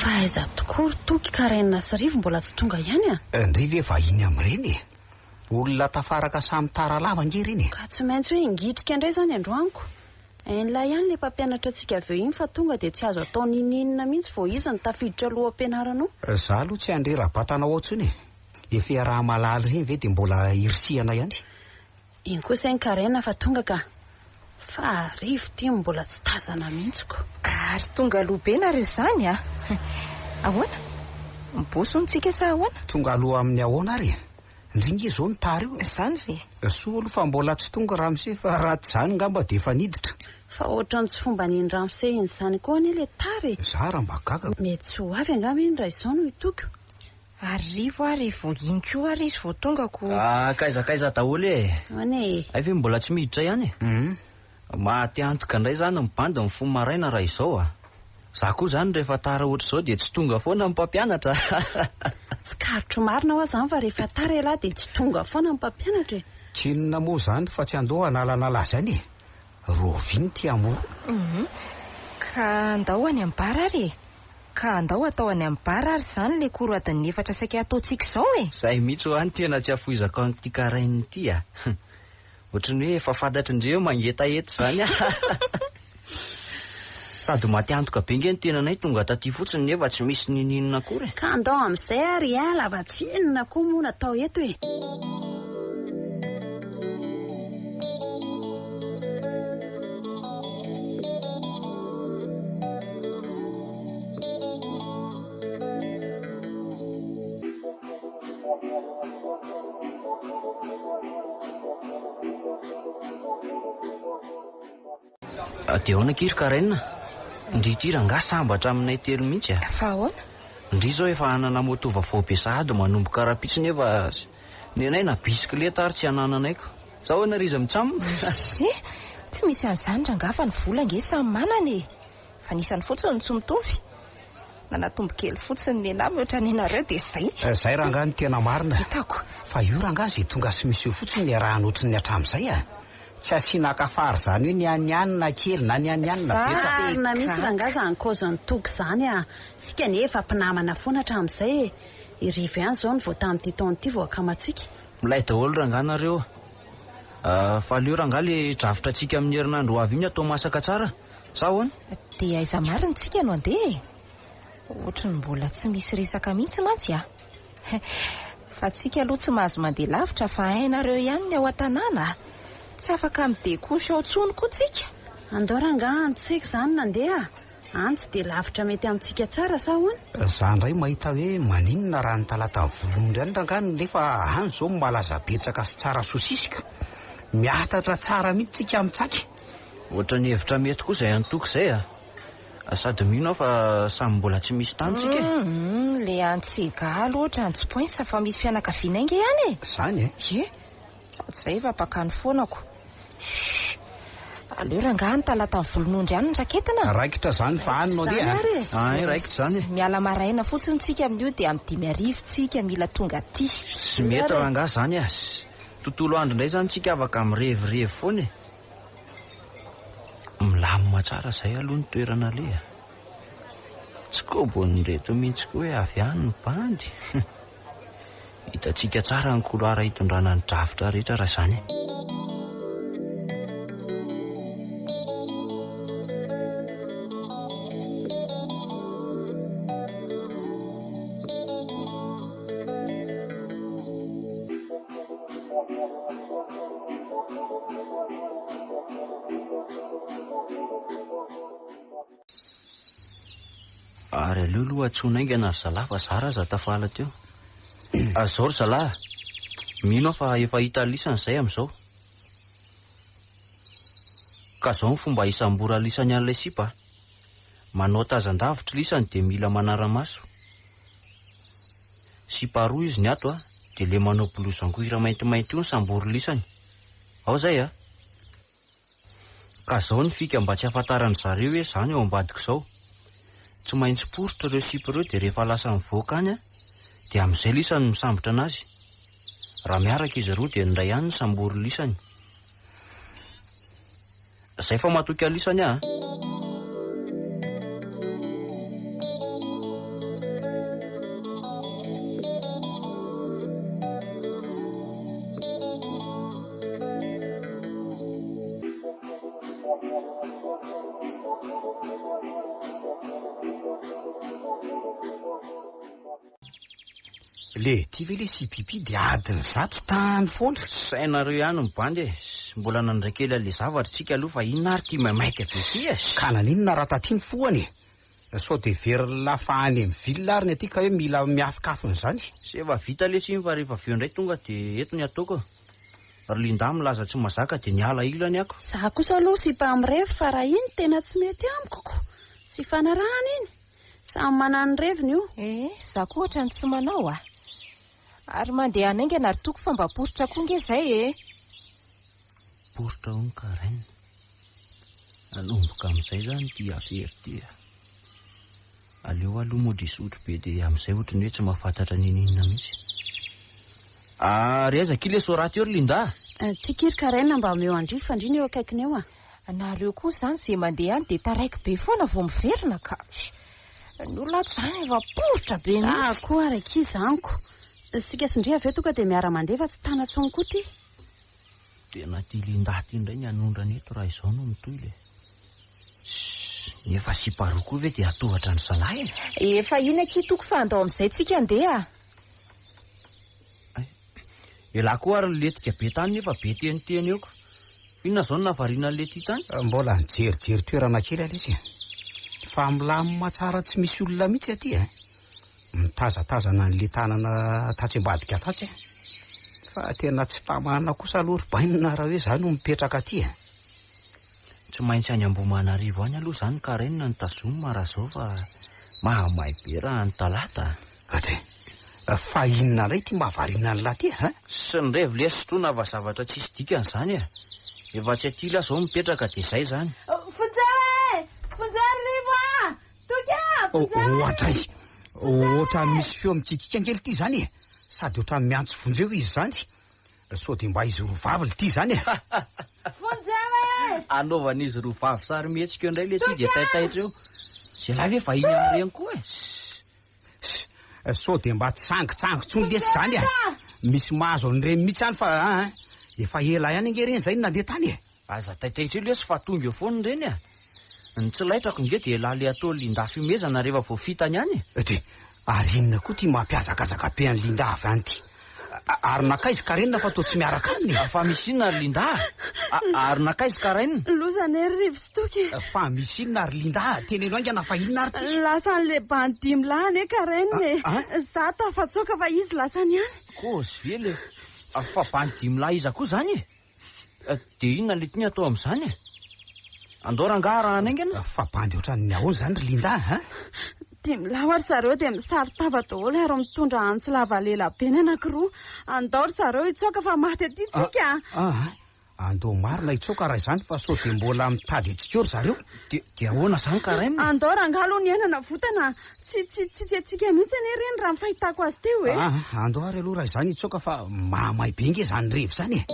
Fa aiza tokoa ry Toky ka Reine sy Rivo mbola tsy tonga ihany a?
Ndry ve vahiny amin'ireny e? Olona tafaraka samy tara lava ange ireny e!
Ka tsy maintsy hoe hingitrika indray izany androaniko. Hain'lah ihany ilay mpampianatra antsika avy eo iny fa tonga dia tsy azo atao n'inon'inona mihitsy vao izy no tafiditra aloha am-pianarana ao.
Za aloha tsy handrera-batana ao intsony e! Efa iaraha-mahalala ireny ve dia mbola hirisihana ihany?
Iny kosa iny Karen fa tonga ka! Fa arivo ity no mbola tsy tazana mihitsy ko!
Ary tonga aloha be nareo izany a! Ahoana? Miboso hono tsika sa ahoana?
Tonga aloha amin'ny ahoana ary e? Ndry nge izao no tara io.
Izany ve?
Soa aloha fa mbola tsy tonga ramose fa raha tsy izany ngamba dia efa niditra.
Fa ohatran'ny tsy fomban'iny ramose iny izany koa anie ilay tara e.
Za raha mba gaga.
Mety tsy ho avy angamba iny raha izao no hitoko.
Ary Rivo ary vao iny koa ary izy vao tonga ko.
Ah, kaiza kaiza daholo e.
Ahoana e?
Hay ve mbola tsy miditra ihany e? Maty antoka indray izany ny bandy mifoha maraina raha izao a. Za koa izany rehefa tara ohatr'izao dia tsy tonga foana ny mpampianatra.
Tsikaritro marina hoa izany fa rehefa tara ialahy dia tsy tonga foana ny mpampianatra e.
Tsy inona moa izany fa tsy andeha hanalanala azy any e. Rahoviana ity hamoa?
Hum. Ka andao any amin'ny bar ary e. Ka andao atao any amin'ny bar ary izany ilay cours adin'ny efatra saika hataontsika izao e.
Izay mihitsy hoa no tena tsy afoizako an'ity Karaine ity a. Ohatry ny hoe efa fantatry ndry hoe mangetaheta izany aho. Sady maty antoka be nge ny tenanay tonga taty fotsiny nefa tsy misy ninininona akory e.
Ka andao amin'izay ary a, lava tsy inona koa moa natao eto e.
Dia ahoana akia ry Karen? Ndry ity rangahy sambatra aminay telo mihitsy a!
Fa ahoana?
Ndry izao efa hanana moto vaovao be sahady manomboka rahampitso nefa nenay na bisikileta ary tsy anananay ko. Sa ahoana ry izy mitsam?
Misy? Tsy misy an'izany rangahy fa ny vola ange samy manana e! Fa ny isany fotsiny no tsy mitovy. Nanatombo kely fotsiny nenah mihoatra nenareo dia zay.
Zay rangahy no tena marina.
Hitako.
Fa io rangahy zay tonga sy misy eo fotsiny no iarahana ohatry ny hatramin'izay a! Tsy asiana kafary izany hoe ny an'ny any na kely na ny an'ny any na betsaka.
Marina mihitsy rangahy izany kaozin'i Toky izany a! Isika anie efa mpinamana foana hatramin'izay e! I Rivo ihany izao no vao tamin'ity taona ity vao akamantsika.
Milay daholo rangahy nareo a! Fa aleo rangahy le drafitra antsika amin'ny herinandro ho avy iny atao masaka tsara. Sa ahoana?
Dia aiza marina tsika no handeha e? Ohatry ny mbola tsy misy resaka mihitsy mantsy a! Fa tsika aloha tsy mahazo mandeha lavitra fa hainareo ihany ny ao an-tanàna a! Tsy afaka mi-découche ao intsony koa tsika.
Andao rangaha any tsika izany nandeha a! Any tsy dia lavitra mety amintsika tsara sa ahoana?
Za ndray mahita hoe maninona raha ny talata volonondry any rangaha no nefa any zao malaza betsaka sy tsara sosisika. Miatatra tsara mihitsy tsika mitsaky.
Ohatran'ny hevitra mety koa izay an'i Toky izay a! Sady mino aho fa samy mbola tsy misy tany tsika e!
Hum, le any Tsegaly ohatra any tsy poinsa fa misy fianakaviana ange any e!
Zany e?
Ie, sady zay efa mpakany foana ko. Chut! Aleo rangaha ny talatan'ny volon'ondry any ny raketina.
Raikitra zany fa any no andeha
a!
Ay, raikitra zany e!
Miala maraina fotsiny tsika amin'io dia amin'ny 5:00 tsika mila tonga aty.
Tsy mety rangaha zany a! Tontolo andro indray zany tsika afaka mirevirevy foana e! Milamina tsara izay aloha ny toerana aleha. Tsy kobon'ireto mihitsy koa hoe avy any ny bandy. Hitantsika tsara ny couloir hitondrana ny drafitra rehetra raha izany e. Ary aleo aloha antsoina haingana ry zalahy fa zara aza tafala teo. Ary izao ry zalahy a! Mino aho fa efa hita lisany izay amin'izao. Ka izao ny fomba hisambora lisany an'ilay sipa a! Manao tazan-davitra lisany dia mila manara-maso. Sipa roa izy ny ato a, dia le manao blouson cuir maintimainty io ny sambory lisany. Ao zay a! Ka zao ny fika mba tsy ahafantaran-dry zareo hoe za ny ao ambadika izao. Tsy maintsy poritra ireo sipa ireo dia rehefa lasa mivoaka any a, dia amin'izay lisany misambotra anazy. Raha miaraka izy roa dia ny iray ihany no sambory lisany. Zay fa matoky alisany ah.
Le ty ve le CPP dia adiny zato tany foana.
Sainareo ihany ny bandy e. Mbola nandray kely an'le zavatra tsika aloha fa inona ary ty maimaika be ty e?
Ka naninona raha taty ny fohany e? Sao dia heverin'lah fa any amin'ny ville ary ny aty ka hoe mila miafikafina izany.
Sy efa vita lesy iny fa rehefa avy eo indray tonga dia eto ny ataoko. Ry Linda milaza tsy mazaka dia niala ilany ako.
Za kosa aloha sipa mirevy fa raha iny tena tsy mety amiko ko. Tsy ifanarahana iny. Samy manana ny reviny io.
Eh, za koa ohatran'ny tsy manao ah. Ary mandeha hanaingana ry Toky fa mba poritra koa nge zay eh.
Poritra hono Karen. Hanomboka amin'izay izany ity afera ity a. Aleo aloha mody hisotro be dia amin'izay ohatran'ny hoe tsy mahafantatra n'inon'inona mihitsy. Ary aiza akia ilay soraty eo ry Linda a?
Tsiky ry Karen mba omeo an-dry fa ndry ny eo akaikiny eo a.
Nareo koa izany izay mandeha any dia taraiky be foana vao miverina ka. Ny olona ato izany efa poritra be mihitsy.
Za koa ary akia izany ko. Isika sy ndry avy eo tonga dia miara-mandeha fa tsy tana intsony koa ity.
Tena ty Linda ty indray ny hanondrana eto raha izao no mitohy le. Ssss, nefa sipa roa koa ve dia hatohatra an-dry zalahy
e? Efa iny akia toko fa andao amin'izay tsika andeha a.
Ay, elah koa ary nilentika be tany nefa be teniteny eo ko. Inona izao no nahavariana an'ilay ty tany?
Mbola nijerijery toerana kely aloha izy e. Fa milamina tsara tsy misy olona mihitsy aty e. Mitazatazana an'ilay tanana tatsy ambadika tatsy e. Fa tena tsy tamana kosa aloha ry bainina raha hoe za no mipetraka aty e.
Tsy maintsy any Ambohimanarivo any aloha izany Karen no tazomina raha izao fa mahamay be raha any Talata a.
Atray, fa inona indray ity mahavariana an'lah ity a?
Sy ny revy lesy sotroina fa zavatra tsisy dikany izany e. Efa tsy aty lah izao mipetraka dia izay izany.
Vonjeo e! Vonjeo ry Rivo a! Toky a! Vonjeo e!
Ohatray! Ohatran'ny misy feo mikikiaka kely ity izany e! Sady ohatran'ny miantso vonjeo izy izany. Sao dia mba izy roa vavy l'ty izany e!
Vonjeo e!
Anaovan'izy roa vavy sary mihetsika eo indray le ty dia taitaitra eo. Zay lahy ve vahiny amin'ireny koa e?
Sao dia mba tsy sangitsangy intsony lesy izany e! Misy mahazo an'ireny mihitsy any fa an! Efa ela ihany ange ireny izay no nandeha tany e!
Aza taitaitra eo lesy fa tonga eo foana ireny e! Ny tsy laitrako nge dia elah le atao Linda fihomezana rehefa voafitany any
e! Dia ary inona koa ity mampihazakazaka be an'i Linda avy any ity? Ary nankaiza Karen fa toa tsy miaraka aminy e?
Fa misy inona ry Linda a? Ary nankaiza Karen?
Loza anie ry Rivo sy Toky e!
Fa misy inona ry Linda a? Teneno haingana fa inona ary ity?
Lasan'ilay bandy dimy lahy anie Karen e! Za tafatsoaka fa izy lasany ihany.
Kôzy ve le? Fa bandy dimy lahy iza koa izany e? Dia inona le tiany atao amin'izany e? Andao rangaha raha hanaingana.
Fa bandy ohatran'ny ahoana izany ry Linda a?
Dimy lahy hoa ry zareo dia misaron-tava daholo ary mitondra antsy lava lela be ny anankiroa. Andao ry zareo hitsoaka fa maty aty tsika a!
Aa, andao marina hitsoaka raha izany fa sao dia mbola mitady antsika eo ry zareo.
Dia dia ahoana izany Karen?
Andao rangaha aloha ny aina navotana a! Tsy tsy tsy tiantsika mihitsy anie ireny raha ny fahitako azy teo e!
Aa, andao ary aloha raha izany hitsoaka fa mahamay be ange izany revy izany e!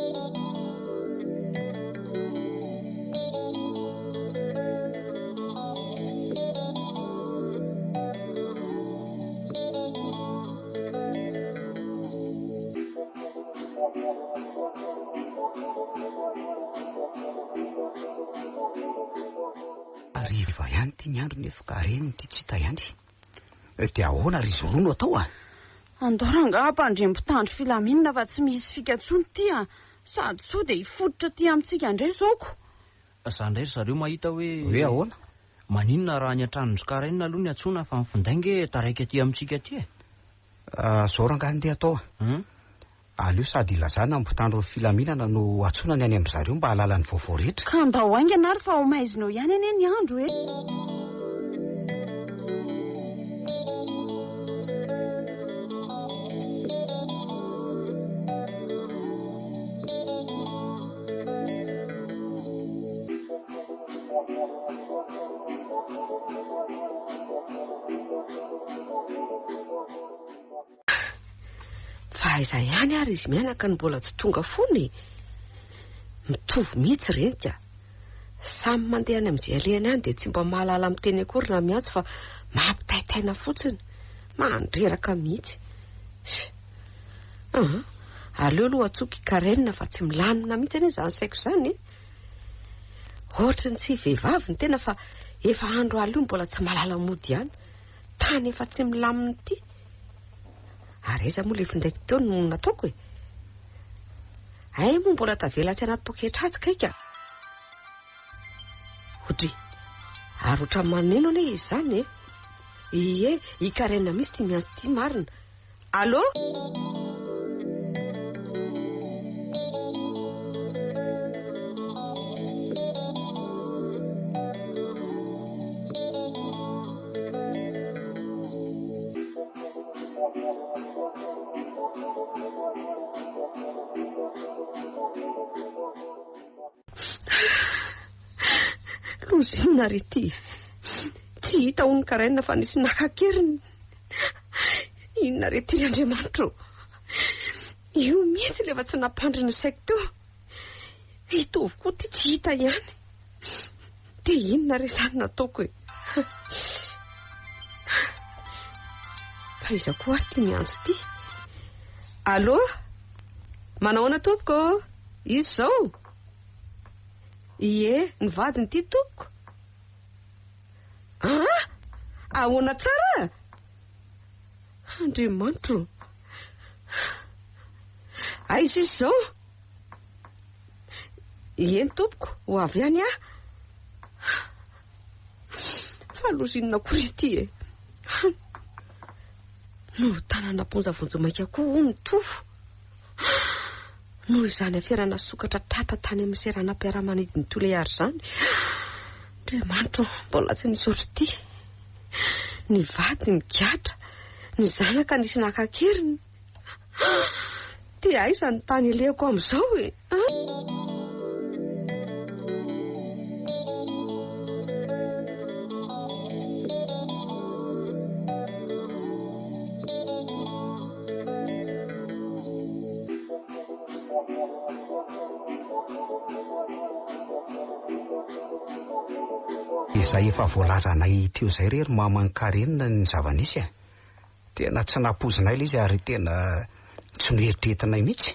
Hariva ihany ity ny andro nefa ka reniny ity tsy hita ihany. Dia ahoana ry izy roa no atao a?
Andao rangaha hampandre mpitandro filaminana fa tsy misy fika intsony ity a! Sady sao dia hifototra aty amintsika indray izao ko!
Za indray ry zareo mahita hoe.
Hoe ahoana?
Maninona raha any an-tranon-dry Karen aloha ny antsoina fa ny finday nge taraiky aty amintsika aty e!
Zao rangaha ndeha atao a! Aleo sady ilazana ny mpitandro ny filaminana no antsoina ny any amin-dry zareo mba hahalala ny vaovao rehetra.
Ka andao haingana ary fa ho maizina eo ihany anie ny andro e!
Fa aiza ihany ary izy mianaka no mbola tsy tonga foana e? Mitovy mihitsy ireny ka. Samy mandeha any amin'izay alehany any dia tsy mba mahalala miteny akory na miantso fa mampitaitaina fotsiny. Mandreraka mihitsy. Aa, aleo aloha antsoiko i Karen fa tsy milamina mihitsy anie izany saiko izany e. Ohatry ny tsy vehivavy ny tena fa efa andro alina io mbola tsy mahalala mody ihany. Tany efa tsy milamina ity. Ary aiza moa ilay findaiko teo no nataoko e? Hay moa mbola tavela atsy anaty poketra atsy kay ka. Odry, ary ohatran'ny maneno anie izy izany e. Ie, i Karen mihitsy ity miantso ity marina. Allô? Loza inona re ity e? Tsy hita hono Karen fa nisy naka an-keriny. Inona re ity ry Andriamanitra ô? Io mihitsy ilay efa tsy nampandry ny saiko teo. Hitovy koa ity tsy hita ihany. Dia inona re izany nataoko e? Fa iza koa ary ity miantso ity? Allô? Manao ahoana tompoko? Iza izao? Ie, ny vadiny ity tompoko. Ah! Ahoana tsara? Andriamanitro. Aiza izy izao? Eny tompoko, ho avy any aho. Fa loza inona koa re ity e? Notanana am-ponja vonjimaika koa hono Tovo. Noho izany afera nasokatra tratra tany amin'ny seranam-piaramanidin'i Tuléar izany. Andriamanitra ô, mbola tsy nisy ohatr'ity. Ny vady nigadra, ny zanaka nisy naka an-keriny. Dia aiza ny tany alehako amin'izao e?
Izay efa voalazanay teo izay re ry maman'i Carine ny zava-nisy e. Tena tsy nampoizinay ilay izy ary tena tsy noeritreretinay mihitsy.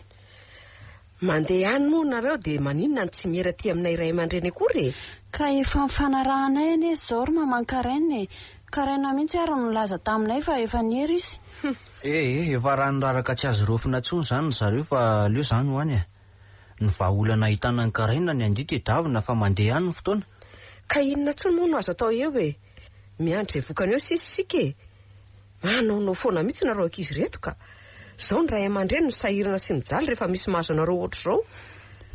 Mandeha any moa nareo dia maninona no tsy miera aty aminay ray aman-dreny akory e?
Ka efa nifanarahanay anie izao ry maman Karen e! Karen mihitsy ary no nilaza taminay fa efa niera izy.
Hum. Eh eh, efa rano raraka tsy azo raofina intsony izany ry zareo fa aleo izany ho any e! Ny vahaolana ahitana an'i Karen ny andia tedavina fa mandeha ihany ny fotoana.
Ka inona intsony moa no azo atao eo e? Miandry izay vokany eo sisa isika e! Manaonao foana mihitsy nareo ankizy ireto ka! Izao ny ray aman-dreny no sahirana sy mijaly rehefa misy mahazo anareo ohatr'izao.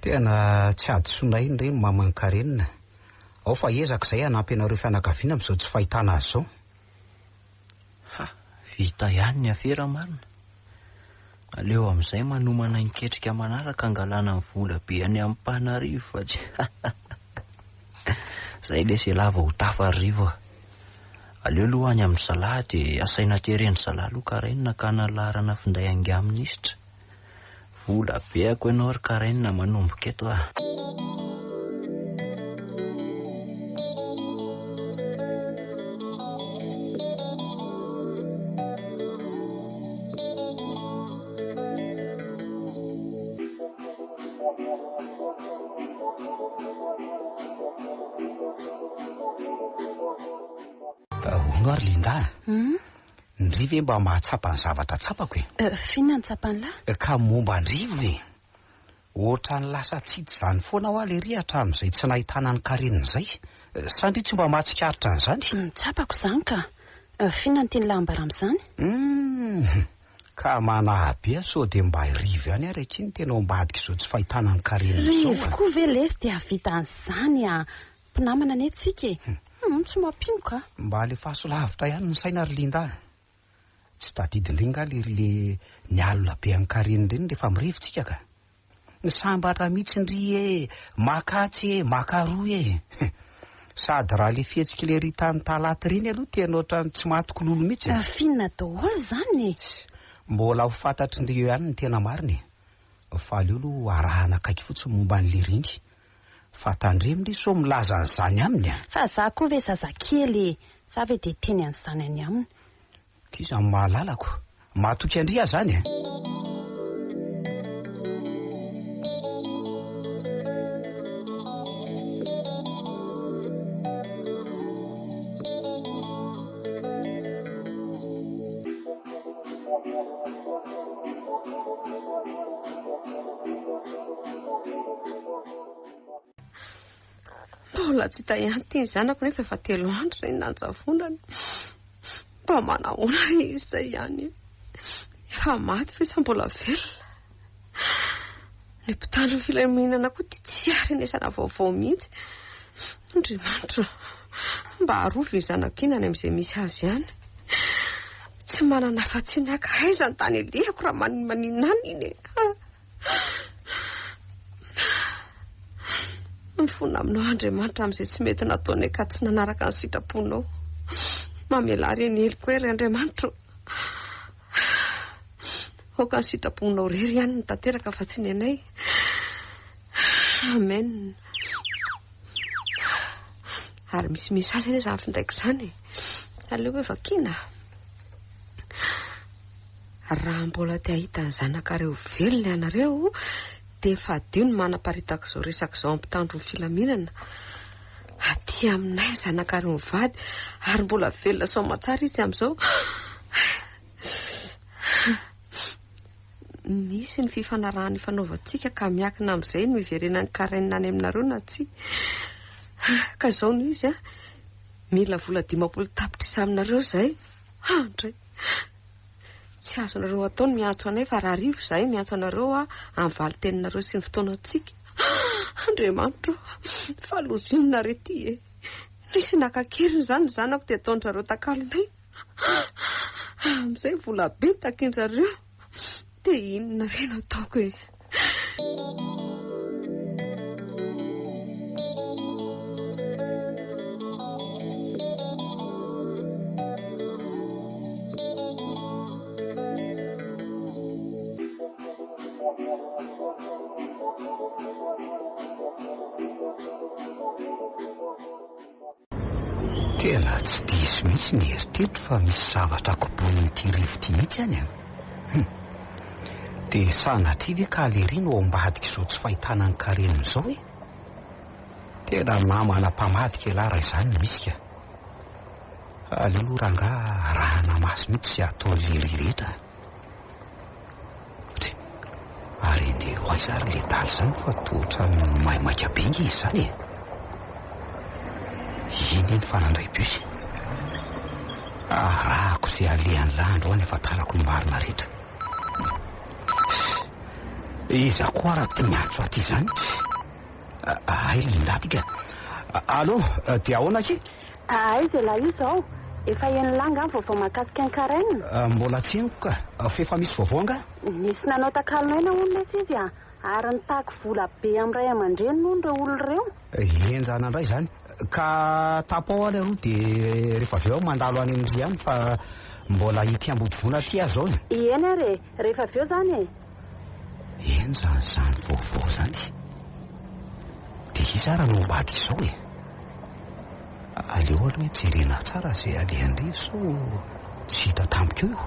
Tena tsy hadisoanay iny re ny maman'i Karen. Ao fa ezaka izay hanampy anareo fianakaviana amin'izao tsy fahitana azy izao.
Ha! Vita ihany ny afera marina. Aleo amin'izay manomana ny ketrika manaraka hangalana ny vola be any amin'ny mpanarivo fa tsy Zay lesy elah vao ho tafa ry Rivo a! Aleo aloha any amin-dry zalahy dia asaina teren-dry zalahy aloha Karen hakana laharana finday angaha minisitra. Vola be ako ianao ry Karen manomboka eto a!
Hono ary Linda a! Hmm? Ndry ve mba mahatsapa ny zavatra tsapako e?
Eh, f'inona no tsapan'lah?
Eh, ka momba an-dry ve? Ohatran'ny lasa tsy hita izany foana hoa lery hatramin'izay tsy nahitana an'i Karine izay. Eh, sa ndry tsy mba mahatsikaritra an'izany?
Hmm, tsapako izany ka. F'inona no tian'lah ambara amin'izany?
Hmm. Ka manahy be aho sao dia mba i Rivo ihany ary akia no tena ao ambadik'izao tsy fahitana an'i Karine izao
Rivo koa ve lesy dia hahavita an'izany a! Mpinamana anie tsika e! Hum, tsy mampino ka!
Mba alefaso lavitra ihany ny saina ry Linda a! Tsy tadidin-dry nga lery le nialona be an'i Karine ireny rehefa mirevy tsika ka! Sambatra mihitsy ndry e! Makatsy e! Makaroa e! Sady raha le fihetsik'i lery tany Talaty ireny aloha tena ohatran'ny tsy maty kololo mihitsy e!
F'inona daholo izany e?
Mbola ho fantatry ndry eo ihany ny tena marina e! Fa aleo aloha arahana akaiky fotsiny momba an'i lery iny. Fa tandremo ndry sao milaza an'izany aminy a!
Fa za koa ve zazakely e! Za ve dia hiteny an'izany any aminy?
K'iza no mahalala ko? Matoky an-dry aho zany e!
Mbola tsy hita ihany ity ny zanako nefa efa 3 andro izay nanjavonany. Mba manahoana re izy izay ihany e? Efa maty ve sa mbola velona? Ny mpitandro ny filaminana koa dia tsy harenesana vaovao mihitsy. Andriamanitra, mba arovy iny zanako iny any amin'izay misy azy any. Tsy manana afa-tsy ny haka aiza ny tany alehako raha manimaninona any iny e. Mifona aminao Andriamanitra amin'izay tsy mety nataonay ka tsy nanaraka ny sitraponao. Mamelà re ny heloko e ry Andriamanitra ô. Aoka ny sitraponao irery ihany no tanteraka fa tsy ny anay. Amen. Ary misy message anie izany findaiko izany e. Aleo hoe vakiana. Raha mbola te hahita ny zanakareo velona ianareo dia fadio ny manaparitaka izao resaka izao amin'ny mpitandro ny filaminana. Aty aminay ny zanakareo mivady ary mbola velona soamantsara izy amin'izao. Misy ny fifanarahana ifanaovantsika ka miankina amin'izay no hiverenan'i Karen any aminareo na tsia. Ka izao no izy an, mila vola 50 tapitrisa aminareo izahay. Andray! Tsy azonareo atao ny miantso anay fa rahariva izahay miantso anareo amin'ny valin-teninareo sy ny fotoanantsika. Andriamanitra ô! Fa loza inona re ity e? Nisy naka an-keriny izany ny zanako dia ataon-dRareo takalonay. Amin'izay vola be no takin-dRareo. Dia inona re no ataoko e?
Tena tsy diso mihitsy ny eritreritro fa misy zavatra kobonin'ity rivo ity mihitsy any an! Hum. Dia sanatria ve ka lery no ao ambadik'izao tsy fahitana an'i Karenina izao e? Tena namana mpamadika ialahy raha izany no misy ka. Aleo aloha rangahy arahana maso mihitsy izay ataon'i lery rehetra. Dry. Ary andeha ho aiza ary le dala izany fa toa ohatran'ny maimaika be nge izy izany e. Iny eny fa nandray bus. Arahako izay alehan'lah androany ahafantarako ny marina rehetra. Iza koa ary ty miantso aty izany? Hay Linda ty ka. Allô, dia ahoana akia?
Aiza ialahy io izao? Efa henon'lah angaha ny vaovao mahakasika an'i Karen?
Mbola tsy henoko ka. F'efa misy vaovao angaha?
Nisy nanao takalon'aina hono lesy izy a! Ary nitaky vola be amin'ny ray aman-dreniny hono ireo olona ireo.
Henjana indray izany. Ka tapaho ary aloha dia rehefa avy eo aho mandalo any amin-dry any fa mbola ety Ambodivona aty aho izao e.
Eny ary e! Rehefa avy eo izany e!
Henjana izany vaovao izany. Dia iza ary no ambadika izao e? Aleo aloha jerena tsara izay alehan-dry sao tsy hita tampoka eo io.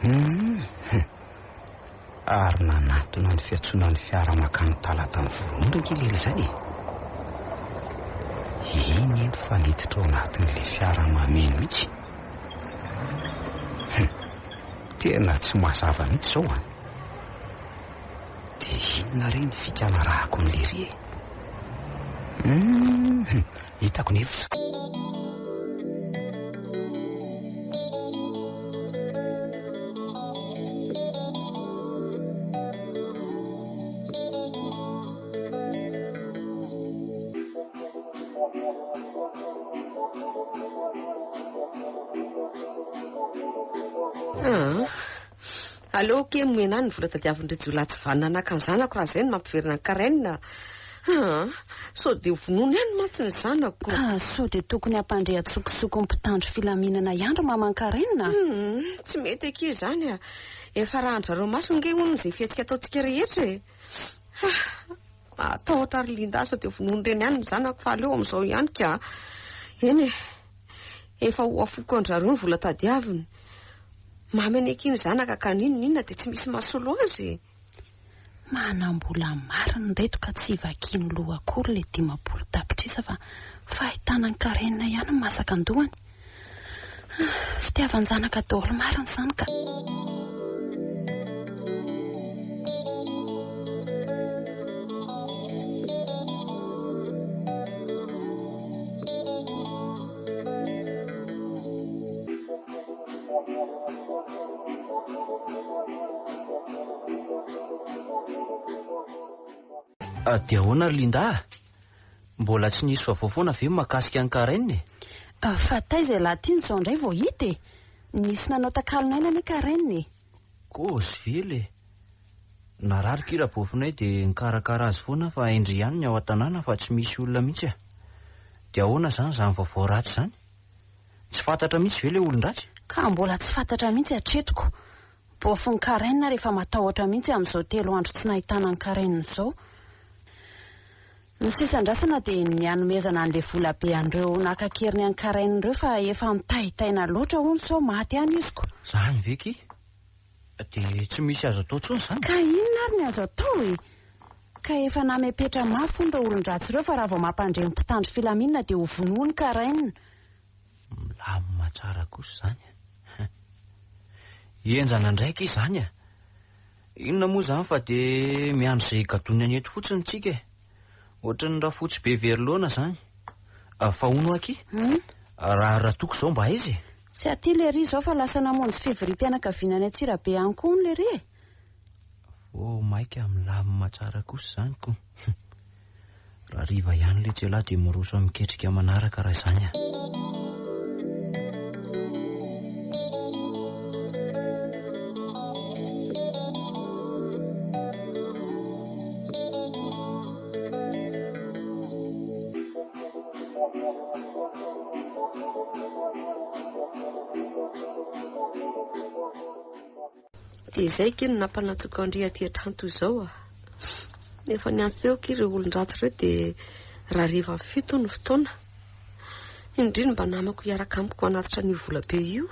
Hum! Ary nanatona ny fiantsoana ny fiara mankany Talatan'ny Volonondry ange lery izany e! Iny eny fa niditra ao anatin'ilay fiara mameno mihitsy. Hum! Tena tsy mazava mihitsy izao an! Dia inona re ny fikanarahako an'i lery e? Hum! Hitako ny hevitra.
Aleo akia omena ahy ny vola tadiavin'ireo jiolahy tsy vanona naka ny zanako raha izay no mampiverina an'i Karen. Aa, sao dia ho vonoiny any mantsy ny zanako.
Ka sao dia tokony hampandre antsokosoko ny mpitandro filaminana ihany ry maman'i Karen a?
Hum, tsy mety akia izany a. Efa arahan-dry zareo maso ange hono izay fihetsika ataontsika rehetra e. Ah, mahatahotra ry Linda sao dia vonoin'ireny ihany ny zanako fa aleo amin'izao ihany ka. Eny e, efa ho afoko an-dry zareo ny vola tadiaviny. Mamy anie akia ny zanaka ka n'inon'inona dia tsy misy mahasolo azy e.
Manam-bola marina ireto ka tsy vakiany loha akory ilay 50 tapitrisa fa fahitana an'i Karen ihany no masaka an-dohany. Fitiavan-janaka daholo marina izany ka.
Ah, dia ahoana ry Linda a? Mbola tsy nisy vaovao foana ve mahakasika an'i Karen e?
Ah, fa taiza ialahy ity no izao indray vao hita e? Nisy nanao takalon'aina anie Karen e.
Kôzy vely e! Narary ky rabofinay dia nikarakara azy foana fa hain-dry ihany ny ao an-tanàna fa tsy misy olona mihitsy a! Dia ahoana izany izany vaovao ratsy izany? Tsy fantatra mihitsy ve ilay olon-dratsy?
Ka mbola tsy fantatra mihitsy hatreto ko! Bofin'i Karen ary efa matahotra mihitsy amin'izao telo andro tsy nahitana an'i Karen izao. Ny sisa andrasana dia ny hanomezana an'ilay vola be an'ireo naka an-keriny an'i Karen ireo fa efa mitaintaina loatra hono sao maty any izy ko.
Izany ve ki? Dia tsy misy azo atao intsony izany?
Ka inona ary ny azo atao e? Ka efa namepetra mafy hono ireo olon-dratsy ireo fa raha vao mampandre ny mpitandro filaminana dia ho vonoiny Karen.
Milamina tsara kosa izany a. Henjana indray akia izany a. Inona moa izany fa dia miandry izay higadonany any eto fotsiny tsika e. Ohatran'ny rafotsy be very laona izany. Fa hono akia, raha Ratoko izao mba aiza e?
Tsy aty lery izao fa lasa namonjy fivoriam-pianakaviana any Antsirabe any koa hono lery e.
Vao maika milamina tsara kosa izany ko. Raha hariva ihany letsy ialahy dia miroso amin'ny ketrika manaraka raha izany a.
Dia izay akia no nampanantsoiko an-dry aty an-trano toy izao a. Efa niantso teo akia ireo olon-dratsy ireo dia raha hariva amin'ny fito hono ny fotoana. Indry no mba namako hiaraka amiko hanatitra an'io vola be io.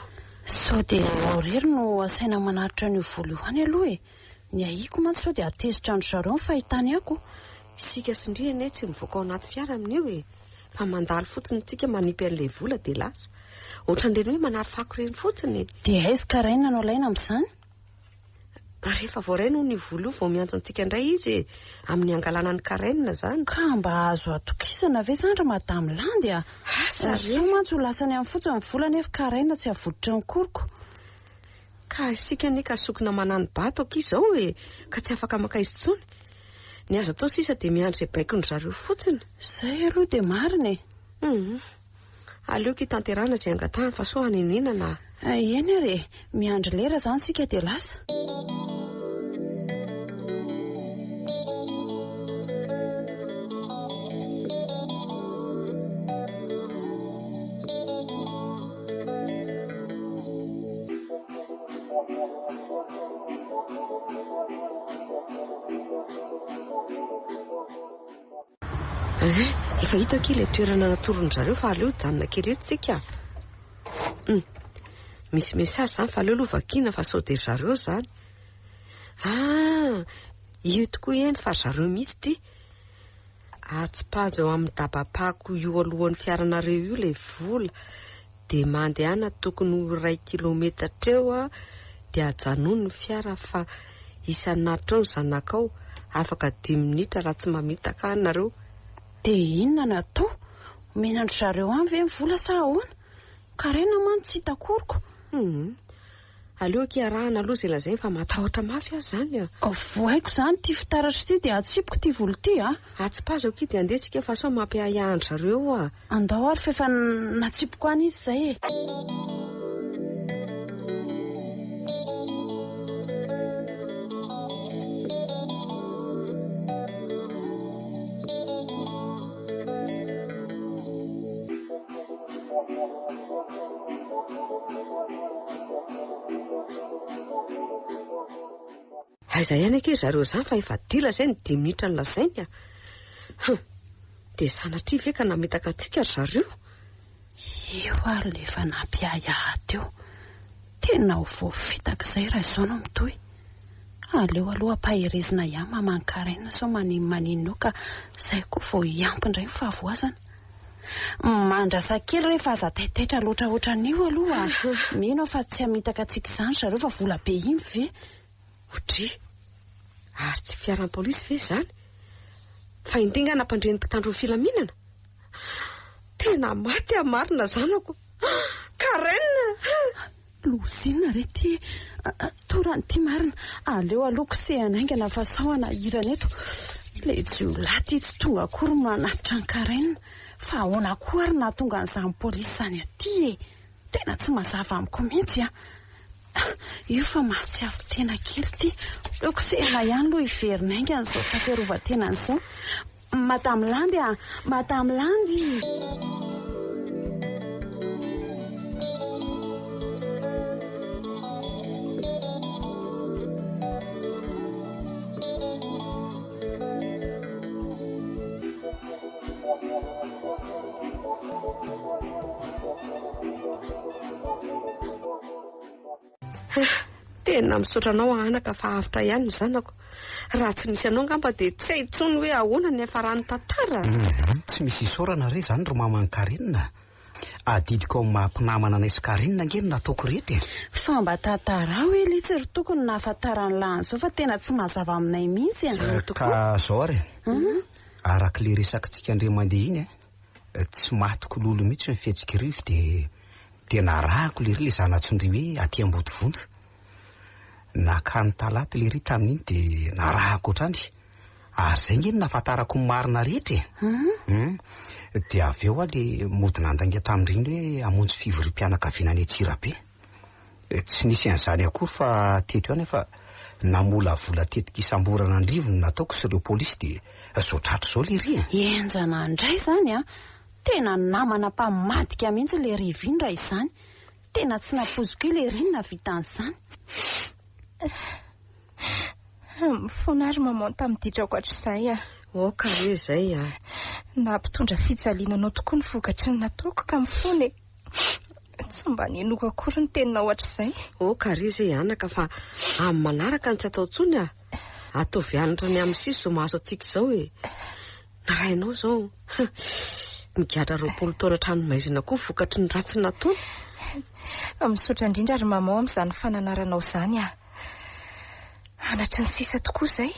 Sao dia ianao irery no asaina manatitra an'io vola io any aloha e. Ny ahiako mantsy sao dia hahatezitra an-dry zareo ny fahitany ako.
Isika sy ndry anie tsy mivoaka ao anaty fiara amin'io e. Fa mandalo fotsiny tsika manipy an'ilay vola dia lasa. Ohatran'ireny hoe manary fako ireny fotsiny e.
Dia aiza Karaina no alaina amin'izany?
Rehefa voarainy hono io vola io vao miantso antsika indray izy e. Amin'ny hangalana an'i Karaina izany.
Ka mba azo atokisana ve izany ry Madame Landy a?
Asa re.
Soa mantsy ho lasany amin'ny fotsiny ny vola nefa Karaina tsy havototra ny koriko.
Ka isika anie ka sokina manani-bato akia izao e, ka tsy afaka maka izy intsony. Ny azo atao sisa dia miandry izay baikon'ny zareo fotsiny.
Izay aloha dia marina e.
Hum. Aleoko hitanterahana izay angatahany fa sao hanenenana
a. Eny ary e, miandry lera izany isika dia lasa.
Eh, efa hita akia ilay toerana natoron-dry zareo fa aleo hijanona kely eto tsika. Hum, misy message izany fa aleo aloha vakiana fa sao dia ry zareo izany. Ah, io tokoa eny fa ry zareo mihitsy ity. Atsipazo eo amin'ny dabapako io alohan'ny fiaranareo io ilay vola. Dia mandehana tokony ho iray kilometatra eo dia ajanony ny fiara fa isan'aritra eo ny zanakao, afaka dimy minitra raha tsy mamitaka ahy nareo.
Dia inona no atao? Omena an-dry zareo any ve ny vola sa ahoana? Karaina mantsy tsy hitako oroko.
Hum. Aleo akia arahana aloha izay lazainy fa matahotra mafy aho izany a.
Vohaiko izany ity fitaratra ity dia atsipiko ity vola ity a.
Atsipazo akia dia andeha tsika fa sao mampiahiahy an-dry zareo a.
Andao ary fa efa natsipiko any izy izay e.
Aiza ihany akia zareo izany fa efa dila izay ny dimy minitra nolazainy a! Hum! Dia sanatria ve ka namitaka antsika ry zareo?
Io ary ilay efa nampiahiahy ahy teo. Tena ho voafitaka izay raha izao no mitohy. Aleo aloha ampaherezina ihany maman'i Karen sao maninomaninona eo ka izay koa vao hiampy indray ny fahavoazana. Mandrasa kely re fa aza taitaitra loatra ohatran'io aloha a! Mino aho fa tsy hamitaka antsika izany ry zareo fa vola be iny ve?
Odry! Ary tsy fiaran'ny polisy ve izany? Fa inty nga nampandre ny mpitandro ny filaminana? Tena maty aho marina zanako! Karen!
Lozinina re ity e! Torany ity marina! Aleo aloha kosehana haingana fa sao hanahirana eto. Ilay jiolahy ity tsy tonga akory manatitra an'i Karen. Fa ahoana koa ary nahatonga an'izany polisy izany aty e? Tena tsy mazava amiko mihitsy an! Io fa mahatsiaro tena kely ity. Aleoko sela ihany aloha hiverina haingana izao fahatsiarovan-tenany izao. Madame Landy a! Madame Landy!
Tena misaotra anao anaka fa avotra ihany ny zanako. Raha tsy nisy anao angamba dia tsy hay intsony hoe ahoana ny hiafaran'ny tantara.
Mhm, tsy misy isaorana re izany ry maman'i Karine a. Adidiko amin'ny maha mpinamana anay sy Karine ange no nataoko ireto e.
Fa mba tantarao e letsy ry Toky no nahafantaran'i lahy an'izao fa tena tsy mazava aminay mihitsy e.
Ka zao ary e, araka ilay resakitsika indray mandeha iny e, tsy matiko lolo mihitsy ny fihetsik'i Rivo dia dia narahako lery ilay zanatsondry hoe aty Ambodivona. Nakany talaty lery tamin'iny dia narahako hatrany. Ary izay nge no nahafantarako ny marina rehetra e. Hum. Dia avy eo aho le mody nandainga tamin'ireny hoe hamonjy fivoriam-pianakaviana any Antsirabe. Tsy nisy an'izany akory fa teto ihany aho fa namolavola tetika hisamborana an'Rivo no nataoko sy ireo polisy dia izao tratra izao lery e.
Henjana indray izany an! Tena namana mpamadika mihitsy ilay Rivo iny raha izany. Tena tsy nampoiziko io ilay ry nahavita an'izany.
Mifona ary maman tamin'ny ditrako hatrizay ah.
Aoka re izay ah.
Nampitondra fijaliana anao tokoa ny vokatry ny nataoko ka mifona e. Tsy mba ninoako akory ny teninao hatrizay.
Aoka re izay anaka fa amin'ny manaraka no tsy atao intsony ah. Ataovy anatra ny amin'ny sisa izao mahazo antsika izao e. Ny rainao izao migadra 20 taona an-tranomaizina koa vokatry ny ratsy nataony.
Misaotra indrindra ry maman amin'izany fananaranao izany ah. Anatry ny sisa tokoa izay.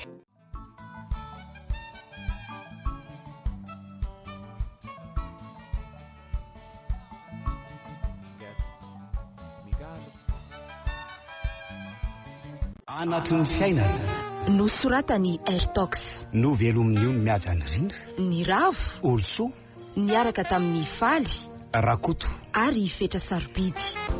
Anatry ny fiainana.
Nosoratan'i Airtox.
Novelomin'i Ony Mihaja Nirina.
Niravo.
Olosoa.
Niaraka tamin'i Faly.
Rakoto.
Ary i Fetra Sarobidy.